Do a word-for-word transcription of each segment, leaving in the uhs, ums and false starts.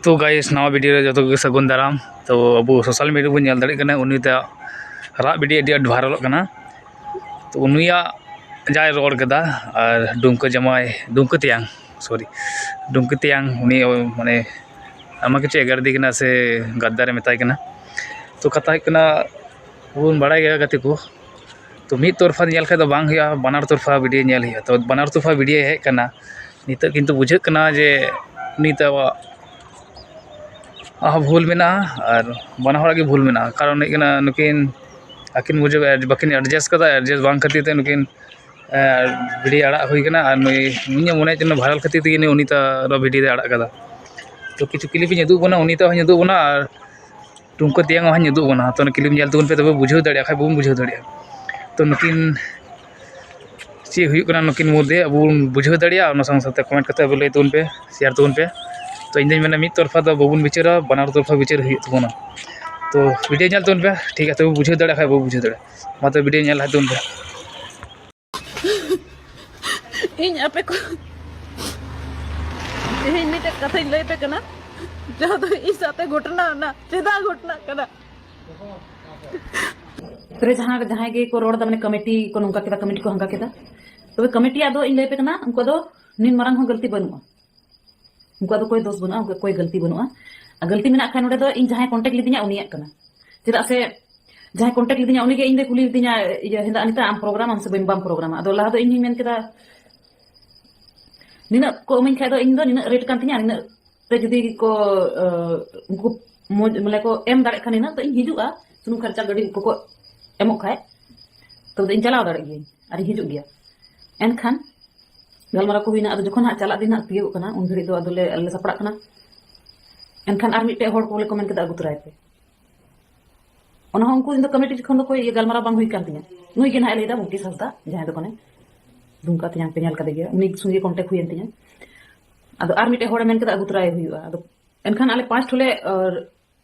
ᱛᱚ ᱜᱟᱭᱤᱥ, ᱱᱟᱣᱟ ᱵᱷᱤᱰᱤᱭᱳ ᱨᱮ ᱡᱚᱛᱚ ᱠᱚᱜᱮ ᱥᱟᱹᱜᱩᱱ ᱫᱟᱨᱟᱢ᱾ ᱛᱚ ᱟᱵᱚ ᱥᱳᱥᱟᱞ ᱢᱤᱰᱤᱭᱟ ᱵᱚᱱ ᱧᱮᱞ ᱫᱟᱲᱮᱭᱟᱜ ᱠᱟᱱᱟ, ᱩᱱᱤ ᱫᱚ ᱨᱟᱜ ᱵᱷᱤᱰᱤᱭᱳ ᱟᱹᱰᱤ ᱟᱸᱴ ᱵᱷᱟᱭᱨᱟᱞᱚᱜ ᱠᱟᱱᱟ᱾ ᱛᱚ ᱩᱱᱤᱭᱟᱜ ᱡᱟᱭ ᱨᱚᱲ ᱠᱮᱫᱟ ᱟᱨ ᱰᱩᱢᱠᱟᱹ ᱡᱟᱢᱟᱭ, ᱰᱩᱢᱠᱟᱹ ᱛᱮᱭᱟᱝ, ᱥᱚᱨᱤ, ᱰᱩᱢᱠᱟᱹ ᱛᱮᱭᱟᱝ ᱩᱱᱤ ᱢᱟᱱᱮ ᱟᱭᱢᱟ ᱠᱤᱪᱷᱩ ᱮᱜᱮᱨ ᱫᱤ ᱠᱟᱱᱟ ᱥᱮ ᱜᱟᱫᱫᱟᱨᱮ ᱢᱮᱛᱟᱭ ᱠᱟᱱᱟ᱾ ᱛᱚ ᱠᱟᱛᱷᱟ ᱦᱩᱭᱩᱜ ᱠᱟᱱᱟ, ᱵᱚᱱ ᱵᱟᱲᱟᱭ ᱜᱮᱭᱟ ᱜᱟᱛᱮ ᱠᱚ, ᱛᱚ ᱢᱤᱫ ᱛᱚᱨᱯᱷᱟ ᱧᱮᱞ ᱠᱷᱟᱱ ᱫᱚ ᱵᱟᱝ ᱦᱩᱭᱩᱜᱼᱟ, ᱵᱟᱱᱟᱨ ᱛᱚᱨᱯᱷᱟ ᱵᱷᱤᱰᱤᱭᱳ ᱧᱮᱞ ᱦᱩᱭᱩᱜᱼᱟ᱾ ᱛᱚ ᱵᱟᱱᱟᱨ ᱛᱚᱨᱯᱷᱟ ᱵᱷᱤᱰᱤᱭᱳ ᱦᱮᱡ ᱠᱟᱱᱟ, ᱱᱤᱛᱚᱜ ᱠᱤᱱᱛᱩ ᱵᱩᱡᱷᱟᱹᱜ ᱠᱟᱱᱟ ᱡᱮ ᱩᱱᱤ ᱛᱟᱣᱟᱜ ᱦᱚᱸ ᱵᱷᱩᱞ ᱢᱮᱱᱟᱜᱼᱟ ᱟᱨ ᱵᱟᱱᱟ ᱦᱚᱲᱟᱜ ᱜᱮ ᱵᱷᱩᱞ ᱢᱮᱱᱟᱜᱼᱟ᱾ ᱠᱟᱨᱚᱱ ᱦᱩᱭᱩᱜ ᱠᱟᱱᱟ, ᱱᱩᱠᱤᱱ ᱟᱹᱠᱤᱱ ᱢᱩᱡᱟᱹᱵ ᱵᱟᱹᱠᱤᱱ ᱮᱰᱡᱟᱥᱴ ᱠᱟᱫᱟ᱾ ᱮᱰᱡᱟᱥᱴ ᱵᱟᱝ ᱠᱷᱟᱹᱛᱤᱨ ᱛᱮ ᱱᱩᱠᱤᱱ ᱵᱷᱤᱰᱤᱭᱳ ᱟᱲᱟᱜ ᱦᱩᱭ ᱠᱟᱱᱟ᱾ ᱟᱨ ᱱᱩᱭ ᱤᱧᱟᱹᱜ ᱢᱚᱱᱮ ᱦᱩᱭᱩᱜ ᱠᱟᱱᱟ ᱵᱷᱟᱭᱨᱟᱞ ᱠᱷᱟᱹᱛᱤᱨ ᱛᱮᱜᱮ ᱱᱩᱭ ᱩᱱᱤ ᱛᱟᱨ ᱵᱷᱤᱰᱤᱭᱳ ᱫᱚᱭ ᱟᱲᱟᱜ ᱠᱟᱫᱟ᱾ ᱛᱚ ᱠᱤᱪᱷᱩ ᱠᱞᱤᱯ ᱤᱧ ᱩᱫᱩᱜ ᱵᱚᱱᱟ, ᱩᱱᱤ ᱛᱟᱣ ᱦᱚᱧ ᱩᱫᱩᱜ ᱵᱚᱱᱟ ᱟᱨ ᱴᱩᱢᱠᱟᱹ ᱛᱮᱭᱟᱝ ᱦᱚᱧ ᱩᱫᱩᱜ ᱵᱚᱱᱟ᱾ ᱛᱚ ᱚᱱᱟ ᱠᱞᱤᱯ ᱧᱮᱞ ᱛᱟᱵᱚᱱ ᱯᱮ, ᱛᱚᱵᱮ ᱵᱩᱡᱷᱟᱹᱣ ᱫᱟᱲᱮᱭᱟᱜᱼᱟ, ᱠᱷᱟᱡ ᱵᱚᱱ ᱵᱩᱡᱷᱟᱹᱣ ᱫᱟᱲᱮᱭᱟᱜᱼᱟ᱾ ᱛᱚ ᱱᱩᱠᱤᱱ ᱪᱮᱫ ᱦᱩᱭᱩᱜ ᱠᱟᱱᱟ ᱱᱩᱠᱤᱱ ᱢᱚᱫᱽᱫᱷᱮ, ᱟᱵᱚ ᱵᱚᱱ ᱵᱩᱡᱷᱟᱹᱣ ᱫᱟᱲᱮᱭᱟᱜᱼᱟ᱾ ᱚᱱᱟ ᱥᱟᱶ ᱥᱟᱶᱛᱮ ᱠᱚᱢᱮᱱᱴ ᱠᱟᱛᱮ ᱟᱵᱚ ᱞᱟᱹᱭ ᱛᱟᱵᱚᱱ ᱯᱮ, ᱥᱮᱭᱟᱨ ᱛᱟᱵᱚᱱ ᱯᱮ᱾ ᱛᱚ ᱤᱧ ᱫᱚᱧ ᱢᱮᱱᱟ, ᱢᱤᱫ ᱛᱚᱨᱯᱷᱟ ᱫᱚ ᱵᱟᱵᱚᱱ ᱵᱤᱪᱟᱹᱨᱟ, ᱵᱟᱱᱟᱨ ᱛᱚᱨᱯᱷᱟ ᱵᱤᱪᱟᱹᱨ ᱦᱩᱭᱩᱜ ᱛᱟᱵᱚᱱᱟ᱾ ᱛᱚ ᱵᱷᱤᱰᱤᱭᱳ ᱧᱮᱞ ᱛᱟᱵᱚᱱ ᱯᱮ, ᱴᱷᱤᱠ ᱜᱮᱭᱟ? ᱛᱚᱵᱮ ᱵᱩᱡᱷᱟᱹᱣ ᱫᱟᱲᱮᱭᱟᱜ ᱠᱷᱟᱡ ᱵᱚ ᱵᱩᱡᱷᱟᱹᱣ ᱫᱟᱲᱮᱭᱟᱜᱼᱟ᱾ ᱢᱟ ᱛᱚᱵᱮ ᱵᱷᱤᱰᱤᱭᱳ ᱧᱮᱞ ᱞᱟᱦᱟ ᱛᱟᱵᱚᱱ ᱯᱮ᱾ ᱤᱧ ᱟᱯᱮ ᱠᱚ ᱛᱮᱦᱮᱧ ᱢᱤᱫᱴᱮᱡ ᱠᱟᱛᱷᱟᱧ ᱞᱟᱹᱭ ᱟᱯᱮ ᱠᱟᱱᱟ, ᱡᱟᱦᱟᱸ ᱫᱚ ᱤᱧ ᱥᱟᱶᱛᱮ ᱜᱷᱚᱴᱚᱱᱟ ᱚᱱᱟ ᱪᱮᱫᱟᱜ ᱜᱷᱚᱴᱚᱱᱟᱜ ᱠᱟᱱᱟ᱾ ᱛᱚᱵᱮ ᱡᱟᱦᱟᱸ ᱡᱟᱦᱟᱸᱭ ᱜᱮᱠᱚ ᱨᱚᱲ ᱮᱫᱟ, ᱢᱟᱱᱮ ᱠᱚᱢᱤᱴᱤ ᱠᱚ ᱱᱚᱝᱠᱟ ᱠᱮᱫᱟ, ᱠᱚᱢᱤᱴᱤ ᱠᱚ ᱦᱟᱝᱠᱟ ᱠᱮᱫᱟ, ᱛᱚᱵᱮ ᱠᱚᱢᱤᱴᱤᱭᱟᱜ ᱫᱚ ᱤᱧ ᱞᱟᱹᱭ ᱟᱯᱮ ᱠᱟᱱᱟ, ᱩᱱᱠᱩᱣᱟᱜ ᱫᱚ ᱱᱤᱱ ᱢᱟᱨᱟᱝ ᱦᱚᱸ ᱜᱟᱹᱞᱛᱤ ᱵᱟᱹᱱᱩᱜᱼᱟ᱾ ᱩᱱᱠᱩᱣᱟᱜ ᱫᱚ ᱠᱚᱭ ᱫᱳᱥ ᱵᱟᱹᱱᱩᱜᱼᱟ, ᱩᱱᱠᱩᱣᱟᱜ ᱠᱚᱭ ᱜᱟᱹᱞᱛᱤ ᱵᱟᱹᱱᱩᱜᱼᱟ᱾ ᱟᱨ ᱜᱟᱹᱞᱛᱤ ᱢᱮᱱᱟᱜ ᱠᱷᱟᱱ ᱱᱚᱸᱰᱮ ᱫᱚ ᱤᱧ ᱡᱟᱦᱟᱸᱭ ᱠᱚᱱᱴᱮᱠᱴ ᱞᱤᱫᱤᱧᱟ ᱩᱱᱤᱭᱟᱜ ᱠᱟᱱᱟ᱾ ᱪᱮᱫᱟᱜ ᱥᱮ ᱡᱟᱦᱟᱸᱭ ᱠᱚᱱᱴᱮᱠᱴ ᱞᱤᱫᱤᱧᱟ ᱩᱱᱤᱜᱮ ᱤᱧ ᱫᱚᱭ ᱠᱩᱞᱤ ᱞᱤᱫᱤᱧᱟ, "ᱤᱭᱟᱹ ᱦᱮᱸᱫᱟ ᱟᱱᱤᱛᱟ, ᱟᱢ ᱯᱨᱳᱜᱨᱟᱢ ᱟᱢ ᱥᱮ ᱵᱟᱹᱧ, ᱵᱟᱢ ᱯᱨᱳᱜᱨᱟᱢᱟ?" ᱟᱫᱚ ᱞᱟᱦᱟ ᱫᱚ ᱤᱧ ᱦᱚᱧ ᱢᱮᱱ ᱠᱮᱫᱟ, ᱱᱤᱱᱟᱹᱜ ᱠᱚ ᱮᱢᱟᱹᱧ ᱠᱷᱟᱡ ᱫᱚ ᱤᱧ ᱫᱚ ᱱᱤᱱᱟᱹᱜ ᱨᱮᱴ ᱠᱟᱱ ᱛᱤᱧᱟ, ᱱᱤᱱᱟᱹᱜ ᱛᱮ ᱡᱩᱫᱤ ᱠᱚ, ᱟᱹ, ᱩᱱᱠᱩ ᱢᱚᱡᱽ, ᱢᱟᱱᱮ ᱠᱚ ᱮᱢ ᱫᱟᱲᱮᱭᱟᱜ ᱠᱷᱟᱱ ᱱᱤᱱᱟᱹᱜ, ᱛᱚ ᱤᱧ ᱦᱤᱡᱩᱜᱼᱟ, ᱥᱩᱱᱩᱢ ᱠᱷᱚᱨᱪᱟ ᱜᱟᱹᱰᱤ ᱠᱚᱠᱚ ᱮᱢᱚᱜ ᱠᱷᱟᱡ, ᱛᱚᱵᱮ ᱫᱚ ᱤᱧ ᱪᱟᱞᱟᱣ ᱫᱟᱲᱮᱭᱟᱜ ᱜᱤᱭᱟᱹᱧ ᱟᱨᱤᱧ ᱦᱤᱡᱩᱜ ᱜᱮᱭᱟ᱾ ᱮᱱᱠᱷᱟᱱ ᱜᱟᱞᱢᱟᱨᱟᱣ ᱠᱚ ᱦᱩᱭᱱᱟ, ᱟᱫᱚ ᱡᱚᱠᱷᱚᱱ ᱦᱟᱸᱜ ᱪᱟᱞᱟᱜ ᱫᱤᱱ ᱦᱟᱸᱜ ᱛᱤᱭᱳᱜᱚᱜ ᱠᱟᱱᱟ, ᱩᱱ ᱜᱷᱟᱹᱲᱤᱡ ᱫᱚ ᱟᱫᱚ ᱞᱮ, ᱞᱮ ᱥᱟᱯᱲᱟᱜ ᱠᱟᱱᱟ᱾ ᱮᱱᱠᱷᱟᱱ ᱟᱨ ᱢᱤᱫᱴᱮᱡ ᱦᱚᱲ ᱠᱚᱞᱮ ᱠᱚᱢᱮᱱ ᱠᱮᱫᱟ, "ᱟᱹᱜᱩ ᱛᱚᱨᱟᱭ ᱯᱮ᱾" ᱚᱱᱟ ᱦᱚᱸ ᱩᱱᱠᱩ ᱤᱧ ᱫᱚ ᱠᱚᱢᱤᱴᱤ ᱠᱷᱚᱱ ᱫᱚ ᱠᱚᱭ ᱤᱭᱟᱹ ᱜᱟᱞᱢᱟᱨᱟᱣ ᱵᱟᱝ ᱦᱩᱭ ᱠᱟᱱ ᱛᱤᱧᱟ᱾ ᱱᱩᱭ ᱜᱮ ᱱᱟᱦᱟᱜ ᱮ ᱞᱟᱹᱭᱫᱟ, ᱢᱩᱠᱮᱥ ᱦᱟᱸᱥᱫᱟ, ᱡᱟᱦᱟᱸᱭ ᱫᱚ ᱢᱟᱱᱮ ᱫᱩᱢᱠᱟ ᱛᱮᱧᱟᱝ ᱯᱮ ᱧᱮᱞ ᱠᱟᱫᱮ ᱜᱮᱭᱟ, ᱩᱱᱤ ᱥᱚᱸᱜᱮ ᱠᱚᱱᱴᱮᱠᱴ ᱦᱩᱭᱮᱱ ᱛᱤᱧᱟ᱾ ᱟᱫᱚ ᱟᱨ ᱢᱤᱫᱴᱮᱡ ᱦᱚᱲᱮ ᱢᱮᱱ ᱠᱮᱫᱟ, "ᱟᱹᱜᱩ ᱛᱚᱨᱟᱭ ᱦᱩᱭᱩᱜᱼᱟ᱾" ᱟᱫᱚ ᱮᱱᱠᱷᱟᱱ ᱟᱞᱮ ᱯᱟᱸᱪ ᱴᱷᱚᱞᱮ, ᱟᱨ,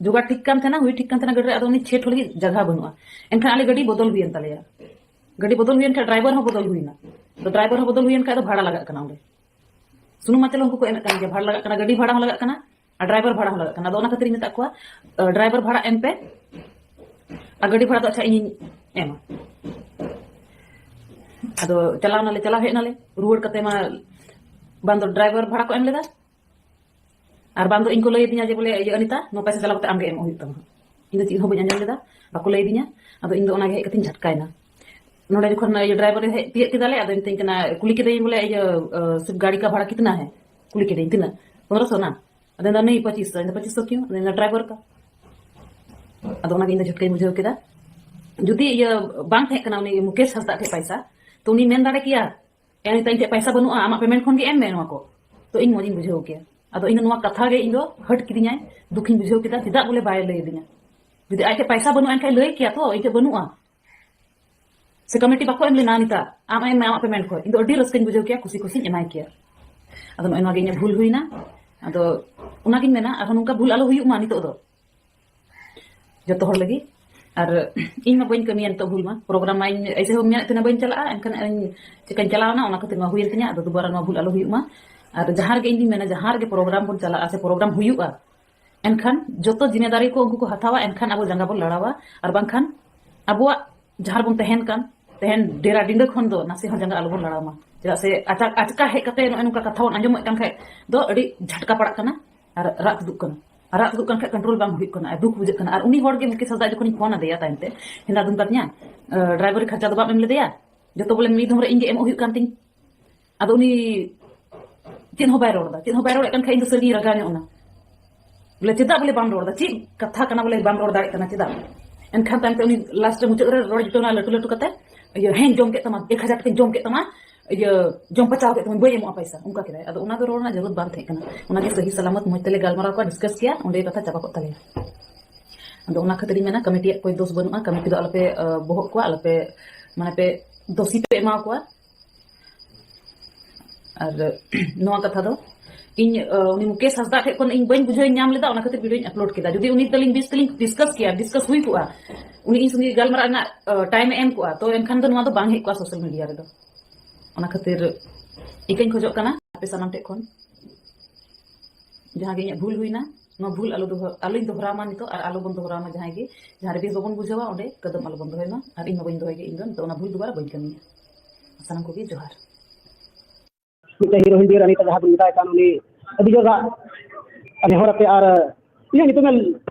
ᱡᱚᱜᱟᱲ ᱴᱷᱤᱠ ᱠᱟᱱ ᱛᱟᱦᱮᱱᱟ, ᱦᱩᱭ ᱴᱷᱤᱠ ᱠᱟᱱ ᱛᱟᱦᱮᱱᱟ ᱜᱟᱹᱰᱤ ᱨᱮ, ᱟᱫᱚ ᱩᱱᱤ ᱪᱷᱮ ᱴᱷᱚᱞ ᱞᱟᱹᱜᱤᱫ ᱡᱟᱭᱜᱟ ᱵᱟᱹᱱᱩᱜᱼᱟ᱾ ᱮᱱᱠᱷᱟᱱ ᱟᱞᱮ ᱜᱟᱹᱰᱤ ᱵᱚᱫᱚᱞ ᱦᱩᱭᱮᱱ ᱛᱟᱞᱮᱭᱟ᱾ ᱜᱟᱹᱰᱤ ᱵᱚᱫᱚᱞ ᱦᱩᱭᱮᱱ ᱠᱷᱟᱱ ᱰᱨᱟᱭᱵᱷᱟᱨ ᱦᱚᱸ ᱵᱚᱫᱚᱞ ᱦᱩᱭᱱᱟ᱾ ᱟᱫᱚ ᱰᱨᱟᱭᱵᱷᱟᱨ ᱦᱚᱸ ᱵᱚᱫᱚᱞ ᱦᱩᱭᱮᱱ ᱠᱷᱟᱱ ᱟᱫᱚ ᱵᱷᱟᱲᱟ ᱞᱟᱜᱟᱜ ᱠᱟᱱᱟ ᱚᱸᱰᱮ᱾ ᱥᱩᱱᱩᱢ ᱢᱟ ᱪᱚᱞᱚ ᱩᱱᱠᱩ ᱠᱚ ᱮᱢᱮᱫ ᱠᱟᱱ ᱜᱮᱭᱟ, ᱵᱷᱟᱲᱟ ᱞᱟᱜᱟᱜ ᱠᱟᱱᱟ, ᱜᱟᱹᱰᱤ ᱵᱷᱟᱲᱟ ᱦᱚᱸ ᱞᱟᱜᱟᱜ ᱠᱟᱱᱟ᱾ ᱟᱨ ᱰᱨᱟᱭᱵᱷᱟᱨ ᱵᱷᱟᱲᱟ ᱦᱚᱸ ᱞᱟᱜᱟᱜ ᱠᱟᱱᱟ᱾ ᱟᱫᱚ ᱚᱱᱟ ᱠᱷᱟᱹᱛᱤᱨ ᱤᱧ ᱢᱮᱛᱟᱜ ᱠᱚᱣᱟ, ᱰᱨᱟᱭᱵᱷᱟᱨ ᱵᱷᱟᱲᱟ ᱮᱢ ᱯᱮ, ᱟᱨ ᱜᱟᱹᱰᱤ ᱵᱷᱟᱲᱟ ᱫᱚ ᱟᱪᱪᱷᱟ ᱤᱧᱤᱧ ᱮᱢᱟ᱾ ᱟᱫᱚ ᱪᱟᱞᱟᱣ ᱱᱟᱞᱮ, ᱪᱟᱞᱟᱣ ᱦᱮᱡ ᱱᱟᱞᱮ, ᱨᱩᱣᱟᱹᱲ ᱠᱟᱛᱮ ᱢᱟ ᱵᱟᱝ ᱫᱚ ᱰᱨᱟᱭᱵᱷᱟᱨ ᱵᱷᱟᱲᱟ ᱠᱚ ᱮᱢ ᱞᱮᱫᱟ, ᱟᱨ ᱵᱟᱝ ᱫᱚ ᱤᱧ ᱠᱚ ᱞᱟᱹᱭ ᱟᱹᱫᱤᱧᱟ ᱡᱮ ᱵᱚᱞᱮ, "ᱤᱭᱟᱹ ᱟᱱᱤᱛᱟ, ᱱᱚᱣᱟ ᱯᱚᱭᱥᱟ ᱪᱟᱞᱟᱣ ᱠᱟᱛᱮ ᱟᱢᱜᱮ ᱮᱢᱚᱜ ᱦᱩᱭᱩᱜ ᱛᱟᱢᱟ᱾" ᱤᱧ ᱫᱚ ᱪᱮᱫ ᱦᱚᱸ ᱵᱟᱹᱧ ᱟᱸᱡᱚᱢ ᱞᱮᱫᱟ, ᱵᱟᱠᱚ ᱞᱟᱹᱭ ᱟᱹᱫᱤᱧᱟ᱾ ᱟᱫᱚ ᱤᱧ ᱫᱚ ᱚᱱᱟᱜᱮ ᱦᱮᱡ ᱠᱟᱛᱮᱧ ᱡᱷᱟᱴᱠᱟᱭᱮᱱᱟ᱾ ᱱᱚᱰᱮ ᱡᱚᱠᱷᱚᱱ ᱤᱭᱟᱹ ᱰᱨᱟᱭᱵᱷᱟᱨ ᱮ ᱦᱮᱡ ᱛᱤᱭᱟᱹᱜ ᱠᱮᱫᱟᱞᱮ, ᱟᱫᱚ ᱢᱤᱛᱟᱹᱧ ᱠᱟᱱᱟ, ᱠᱩᱞᱤ ᱠᱮᱫᱮᱭᱟᱹᱧ ᱵᱚᱞᱮ, "ᱤᱭᱟᱹ, ᱥᱤᱯ ᱜᱟᱹᱰᱤ ᱠᱟ ᱵᱷᱟᱲᱟ ᱠᱤᱛᱱᱟ ᱦᱮ?" ᱠᱩᱞᱤ ᱠᱮᱫᱮᱭᱟᱹᱧ, "ᱛᱤᱱᱟᱹᱜ? ᱯᱚᱱᱨᱚ ᱥᱚ ᱱᱟ?" ᱟᱫᱚ ᱢᱮᱱᱫᱟ, "ᱱᱤ ᱯᱚᱸᱪᱤᱥ ᱥᱚ᱾" ᱤᱧ ᱫᱚ, "ᱯᱚᱸᱪᱤᱥ ᱥᱚ ᱠᱤᱭᱩ?" ᱟᱫᱚ ᱢᱮᱱᱫᱟ, "ᱰᱨᱟᱭᱵᱷᱟᱨ ᱠᱟ᱾" ᱟᱫᱚ ᱚᱱᱟᱜᱮ ᱤᱧ ᱫᱚ ᱡᱷᱚᱴᱠᱟᱧ ᱵᱩᱡᱷᱟᱹᱣ ᱠᱮᱫᱟ᱾ ᱡᱩᱫᱤ ᱤᱭᱟᱹ ᱵᱟᱝ ᱛᱟᱦᱮᱸ ᱠᱟᱱᱟ ᱩᱱᱤ ᱢᱩᱠᱮᱥ ᱦᱟᱸᱥᱫᱟ ᱴᱷᱮᱡ ᱯᱟᱭᱥᱟ, ᱛᱚ ᱩᱱᱤ ᱢᱮᱱ ᱫᱟᱲᱮ ᱠᱮᱭᱟ, "ᱮ ᱱᱤᱛᱟ, ᱤᱧ ᱴᱷᱮᱡ ᱯᱟᱭᱥᱟ ᱵᱟᱹᱱᱩᱜᱼᱟ, ᱟᱢᱟᱜ ᱯᱮᱢᱮᱱᱴ ᱠᱷᱚᱱ ᱜᱮ ᱮᱢ ᱢᱮ ᱱᱚᱣᱟ ᱠᱚ᱾" ᱛᱚ ᱤᱧ ᱢᱚᱡᱽ ᱤᱧ ᱵᱩᱡᱷᱟᱹᱣ ᱠᱮᱭᱟ᱾ ᱟᱫᱚ ᱤᱧ ᱫᱚ ᱱᱚᱣᱟ ᱠᱟᱛᱷᱟ ᱜᱮ ᱤᱧ ᱫᱚ ᱦᱟᱹᱴ ᱠᱤᱫᱤᱧᱟᱭ, ᱫᱩᱠᱷᱤᱧ ᱵᱩᱡᱷᱟᱹᱣ ᱠᱮᱫᱟ, ᱪᱮᱫᱟᱜ ᱵᱚᱞᱮ ᱵᱟᱭ ᱞᱟᱹᱭ ᱟᱹᱫᱤᱧᱟ? ᱡᱩᱫᱤ ᱟᱡ ᱴᱷᱮᱡ ᱯᱟᱭᱥᱟ ᱵᱟᱹᱱᱩᱜᱼᱟ, ᱮᱱᱠᱷᱟᱱ ᱞᱟᱹᱭ ᱠᱮᱭᱟ ᱛᱚ, "ᱤᱧ ᱴᱷᱮᱡ ᱵᱟᱹᱱᱩᱜᱼᱟ, ᱥᱮ ᱠᱚᱢᱤᱴᱤ ᱵᱟᱠᱚ ᱮᱢ ᱞᱮᱱᱟ ᱱᱤᱛᱟ, ᱟᱢ ᱮᱢ ᱢᱮ ᱟᱢᱟᱜ ᱯᱮᱢᱮᱱᱴ ᱠᱷᱚᱡ᱾" ᱤᱧ ᱫᱚ ᱟᱹᱰᱤ ᱨᱟᱹᱥᱠᱟᱹᱧ ᱵᱩᱡᱷᱟᱹᱣ ᱠᱮᱭᱟ, ᱠᱩᱥᱤ ᱠᱩᱥᱤᱧ ᱮᱢᱟᱭ ᱠᱮᱭᱟ᱾ ᱟᱫᱚ ᱱᱚᱜᱼᱚᱭ ᱱᱚᱣᱟ ᱜᱮ ᱤᱧᱟᱹᱜ ᱵᱷᱩᱞ ᱦᱩᱭᱱᱟ᱾ ᱟᱫᱚ ᱚᱱᱟᱜᱤᱧ ᱢᱮᱱᱟ, ᱟᱨᱦᱚᱸ ᱱᱚᱝᱠᱟ ᱵᱷᱩᱞ ᱟᱞᱚ ᱦᱩᱭᱩᱜ ᱢᱟ ᱱᱤᱛᱚᱜ ᱫᱚ ᱡᱚᱛᱚ ᱦᱚᱲ ᱞᱟᱹᱜᱤᱫ᱾ ᱟᱨ ᱤᱧ ᱢᱟ ᱵᱟᱹᱧ ᱠᱟᱹᱢᱤᱭᱟ ᱱᱤᱛᱚᱜ ᱵᱷᱩᱞ ᱢᱟ, ᱯᱨᱳᱜᱨᱟᱢ ᱢᱟ ᱤᱧ ᱮᱭᱥᱮ ᱦᱚᱸ ᱢᱮᱱᱮᱫ ᱛᱟᱦᱮᱱᱟ ᱵᱟᱹᱧ ᱪᱟᱞᱟᱜᱼᱟ, ᱮᱱᱠᱷᱟᱱ ᱤᱧ ᱪᱤᱠᱟᱹᱧ ᱪᱟᱞᱟᱣᱱᱟ, ᱚᱱᱟ ᱠᱷᱟᱹᱛᱤᱨ ᱱᱚᱣᱟ ᱦᱩᱭᱮᱱ ᱛᱤᱧᱟ᱾ ᱟᱫᱚ ᱫᱩᱵᱟᱨᱟ ᱱᱚᱣᱟ ᱵᱷᱩᱞ ᱟᱞᱚ ᱦᱩᱭᱩᱜ ᱢᱟ᱾ ᱟᱨ ᱡᱟᱦᱟᱸ ᱨᱮᱜᱮ ᱤᱧ ᱫᱩᱧ ᱢᱮᱱᱟ, ᱡᱟᱦᱟᱸ ᱨᱮᱜᱮ ᱯᱨᱳᱜᱨᱟᱢ ᱵᱚᱱ ᱪᱟᱞᱟᱜᱼᱟ ᱥᱮ ᱯᱨᱳᱜᱨᱟᱢ ᱦᱩᱭᱩᱜᱼᱟ, ᱮᱱᱠᱷᱟᱱ ᱡᱚᱛᱚ ᱡᱤᱢᱮᱫᱟᱨᱤ ᱠᱚ ᱩᱱᱠᱩ ᱠᱚ ᱦᱟᱛᱟᱣᱟ, ᱮᱱᱠᱷᱟᱱ ᱟᱵᱚ ᱡᱟᱸᱜᱟ ᱵᱚᱱ ᱞᱟᱲᱟᱣᱟ᱾ ᱟᱨ ᱵᱟᱝᱠᱷᱟᱱ ᱟᱵᱚᱣᱟᱜ ᱡᱟᱦᱟᱸ ᱨᱮᱵᱚᱱ ᱛᱟᱦᱮᱱ ᱠᱟᱱ, ᱛᱟᱦᱮᱱ ᱰᱮᱨᱟ ᱰᱤᱸᱰᱟᱹ ᱠᱷᱚᱱ ᱫᱚ ᱱᱟᱥᱮ ᱦᱚᱸ ᱡᱟᱸᱜᱟ ᱟᱞᱚᱵᱚᱱ ᱞᱟᱲᱟᱣ ᱢᱟ᱾ ᱪᱮᱫᱟᱜ ᱥᱮ ᱟᱪᱟ-, ᱟᱪᱠᱟ ᱦᱮᱡ ᱠᱟᱛᱮ ᱱᱚᱜᱼᱚᱭ ᱱᱚᱝᱠᱟ ᱠᱟᱛᱷᱟ ᱵᱚᱱ ᱟᱸᱡᱚᱢᱮᱫ ᱠᱟᱱ ᱠᱷᱟᱡ ᱫᱚ ᱟᱹᱰᱤ ᱡᱷᱟᱴᱠᱟ ᱯᱟᱲᱟᱜ ᱠᱟᱱᱟ ᱟᱨ ᱨᱟᱜ ᱛᱩᱫᱩᱜ ᱠᱟᱱᱟ᱾ ᱟᱨ ᱨᱟᱜ ᱛᱩᱫᱩᱜ ᱠᱟᱱ ᱠᱷᱟᱡ ᱠᱚᱱᱴᱨᱳᱞ ᱵᱟᱝ ᱦᱩᱭᱩᱜ ᱠᱟᱱᱟ, ᱟᱨ ᱫᱩᱠ ᱵᱩᱡᱷᱟᱹᱜ ᱠᱟᱱᱟ᱾ ᱟᱨ ᱩᱱᱤ ᱦᱚᱲ ᱜᱮ ᱢᱩᱠᱮᱥ ᱦᱟᱸᱥᱫᱟ ᱡᱚᱠᱷᱚᱱᱤᱧ ᱯᱷᱳᱱ ᱟᱫᱮᱭᱟ ᱛᱟᱭᱚᱢ ᱛᱮ, ᱦᱮᱸᱫᱟ ᱫᱩᱢ ᱠᱟᱫᱤᱧᱟ, ᱰᱨᱟᱭᱵᱷᱟᱨᱤ ᱠᱷᱟᱨᱪᱟ ᱫᱚ ᱵᱟᱢ ᱮᱢ ᱞᱮᱫᱮᱭᱟ, ᱡᱚᱛᱚ ᱵᱚᱞᱮ ᱢᱤᱫ ᱫᱷᱚᱢ ᱨᱮ ᱤᱧ ᱜᱮ ᱮᱢᱚᱜ ᱦᱩᱭᱩᱜ ᱠᱟᱱ ᱛᱤᱧ᱾ ᱟᱫᱚ ᱩᱱᱤ ᱪᱮᱫ ᱦᱚᱸ ᱵᱟᱭ ᱨᱚᱲ ᱮᱫᱟ᱾ ᱪᱮᱫ ᱦᱚᱸ ᱵᱟᱭ ᱨᱚᱲᱮᱫ ᱠᱟᱱ ᱠᱷᱟᱡ ᱤᱧ ᱫᱚ ᱥᱟᱹᱨᱤᱧ ᱨᱟᱜᱟᱣ ᱧᱚᱜ ᱮᱱᱟ᱾ ᱵᱚᱞᱮ, ᱪᱮᱫᱟᱜ ᱵᱚᱞᱮ ᱵᱟᱢ ᱨᱚᱲ ᱮᱫᱟ? ᱪᱮᱫ ᱠᱟᱛᱷᱟ ᱠᱟᱱᱟ ᱵᱚᱞᱮ ᱵᱟᱢ ᱨᱚᱲ ᱫᱟᱲᱮᱭᱟᱜ ᱠᱟᱱᱟ, ᱪᱮᱫᱟᱜ? ᱮᱱᱠᱷᱟᱱ ᱛᱟᱭᱚᱢ ᱛᱮ ᱩᱱᱤ ᱞᱟᱥᱴ ᱨᱮ ᱢᱩᱪᱟᱹᱫ ᱨᱮ ᱨᱚᱲ ᱡᱩᱴᱟᱹᱣ ᱮᱱᱟ ᱞᱟᱹᱴᱩ ᱞᱟᱹᱴᱩ ᱠᱟᱛᱮ, "ᱤᱭᱟᱹ, ᱦᱮᱸᱧ ᱡᱚᱢ ᱠᱮᱫ ᱛᱟᱢᱟ, ᱮᱠ ᱦᱟᱡᱟᱨ ᱴᱟᱠᱟᱧ ᱡᱚᱢ ᱠᱮᱫ ᱛᱟᱢᱟ, ᱤᱭᱟᱹ, ᱡᱚᱢ ᱯᱟᱪᱟᱣ ᱠᱮᱫ ᱛᱟᱢᱟ, ᱵᱟᱹᱧ ᱮᱢᱚᱜᱼᱟ ᱯᱚᱭᱥᱟ", ᱚᱱᱠᱟ ᱠᱮᱫᱟᱭ᱾ ᱟᱫᱚ ᱚᱱᱟ ᱫᱚ ᱨᱚᱲ ᱨᱮᱱᱟᱜ ᱡᱟᱹᱨᱩᱲ ᱵᱟᱝ ᱛᱟᱦᱮᱸ ᱠᱟᱱᱟ᱾ ᱚᱱᱟᱜᱮ ᱥᱟᱹᱦᱤ ᱥᱟᱞᱟᱢᱚᱛ ᱢᱚᱡᱽ ᱛᱮᱞᱮ ᱜᱟᱞᱢᱟᱨᱟᱣ ᱠᱚᱣᱟ, ᱰᱤᱥᱠᱟᱥ ᱠᱮᱭᱟ, ᱚᱸᱰᱮ ᱠᱟᱛᱷᱟ ᱪᱟᱵᱟ ᱠᱚᱜ ᱛᱟᱞᱮᱭᱟ᱾ ᱟᱫᱚ ᱚᱱᱟ ᱠᱷᱟᱹᱛᱤᱨ ᱤᱧ ᱢᱮᱱᱟ, ᱠᱚᱢᱤᱴᱤᱭᱟᱜ ᱠᱚᱭ ᱫᱳᱥ ᱵᱟᱹᱱᱩᱜᱼᱟ, ᱠᱚᱢᱤᱴᱤ ᱫᱚ ᱟᱞᱚᱯᱮ, ᱟᱹ, ᱵᱚᱦᱚᱜ ᱠᱚᱣᱟ, ᱟᱞᱚᱯᱮ, ᱢᱟᱱᱮ ᱯᱮ ᱫᱳᱥᱤ ᱯᱮ ᱮᱢᱟ ᱠᱚᱣᱟ᱾ ᱟᱨ ᱱᱚᱣᱟ ᱠᱟᱛᱷᱟ ᱫᱚ ᱤᱧ, ᱟᱹ, ᱩᱱᱤ ᱢᱩᱠᱮᱥ ᱦᱟᱸᱥᱫᱟ ᱴᱷᱮᱡ ᱠᱷᱚᱱ ᱤᱧ ᱵᱟᱹᱧ ᱵᱩᱡᱷᱟᱹᱣ ᱧᱟᱢ ᱞᱮᱫᱟ, ᱚᱱᱟ ᱠᱷᱟᱹᱛᱤᱨ ᱵᱷᱤᱰᱤᱭᱳᱧ ᱟᱯᱞᱳᱰ ᱠᱮᱫᱟ᱾ ᱡᱩᱫᱤ ᱩᱱᱤ ᱛᱟᱹᱞᱤᱧ ᱵᱮᱥ ᱛᱮᱞᱤᱧ ᱰᱤᱥᱠᱟᱥ ᱠᱮᱭᱟ, ᱰᱤᱥᱠᱟᱥ ᱦᱩᱭ ᱠᱚᱜᱼᱟ, ᱩᱱᱤ ᱤᱧ ᱥᱚᱸᱜᱮ ᱜᱟᱞᱢᱟᱨᱟᱣ ᱨᱮᱱᱟᱜ, ᱟᱹ, ᱴᱟᱭᱤᱢ ᱮ ᱮᱢ ᱠᱚᱜᱼᱟ, ᱛᱚ ᱮᱱᱠᱷᱟᱱ ᱫᱚ ᱱᱚᱣᱟ ᱫᱚ ᱵᱟᱝ ᱦᱮᱡ ᱠᱚᱜᱼᱟ ᱥᱳᱥᱟᱞ ᱢᱤᱰᱤᱭᱟ ᱨᱮᱫᱚ᱾ ᱚᱱᱟ ᱠᱷᱟᱹᱛᱤᱨ ᱤᱠᱟᱹᱧ ᱠᱷᱚᱡᱚᱜ ᱠᱟᱱᱟ ᱟᱯᱮ ᱥᱟᱱᱟᱢ ᱴᱷᱮᱡ ᱠᱷᱚᱱ᱾ ᱡᱟᱦᱟᱸ ᱜᱮ ᱤᱧᱟᱹᱜ ᱵᱷᱩᱞ ᱦᱩᱭᱱᱟ, ᱱᱚᱣᱟ ᱵᱷᱩᱞ ᱟᱞᱚ ᱫᱚᱦᱚ-, ᱟᱞᱚᱧ ᱫᱚᱦᱚᱨᱟᱣ ᱢᱟ ᱱᱤᱛᱚᱜ, ᱟᱨ ᱟᱞᱚ ᱵᱚᱱ ᱫᱚᱦᱚᱨᱟᱣ ᱢᱟ ᱡᱟᱦᱟᱸᱭ ᱜᱮ, ᱡᱟᱦᱟᱸ ᱨᱮ ᱵᱮᱥ ᱵᱟᱵᱚᱱ ᱵᱩᱡᱷᱟᱹᱣᱟ ᱚᱸᱰᱮ ᱠᱟᱹᱫᱟᱹᱢ ᱟᱞᱚ ᱵᱚᱱ ᱫᱚᱦᱚᱭ ᱢᱟ, ᱟᱨ ᱤᱧ ᱦᱚᱸ ᱵᱟᱹᱧ ᱫᱚᱦᱚᱭ ᱜᱮ, ᱤᱧ ᱫᱚ ᱱᱤᱛᱚᱜ ᱚᱱᱟ ᱵᱷᱩᱞ ᱫᱩᱵᱟᱨᱟ ᱵᱟᱹᱧ ᱠᱟᱹᱢᱤᱭᱟ᱾ ᱥᱟᱱᱟᱢ ᱠᱚᱜᱮ ᱡᱚᱦᱟᱨ᱾ ᱢᱤᱫᱴᱮᱱ ᱦᱤᱨᱳ ᱦᱤᱱᱫᱤ ᱨᱟᱱᱤ ᱛᱮ ᱡᱟᱦᱟᱸ ᱵᱚᱱ ᱢᱮᱛᱟᱭ ᱠᱟᱱ, ᱩᱱᱤ ᱟᱹᱰᱤ ᱡᱳᱨ ᱨᱟᱜ ᱱᱮᱦᱚᱨ ᱟᱛᱮ ᱟᱨ ᱤᱧᱟᱹᱜ ᱧᱩᱛᱩᱢᱮ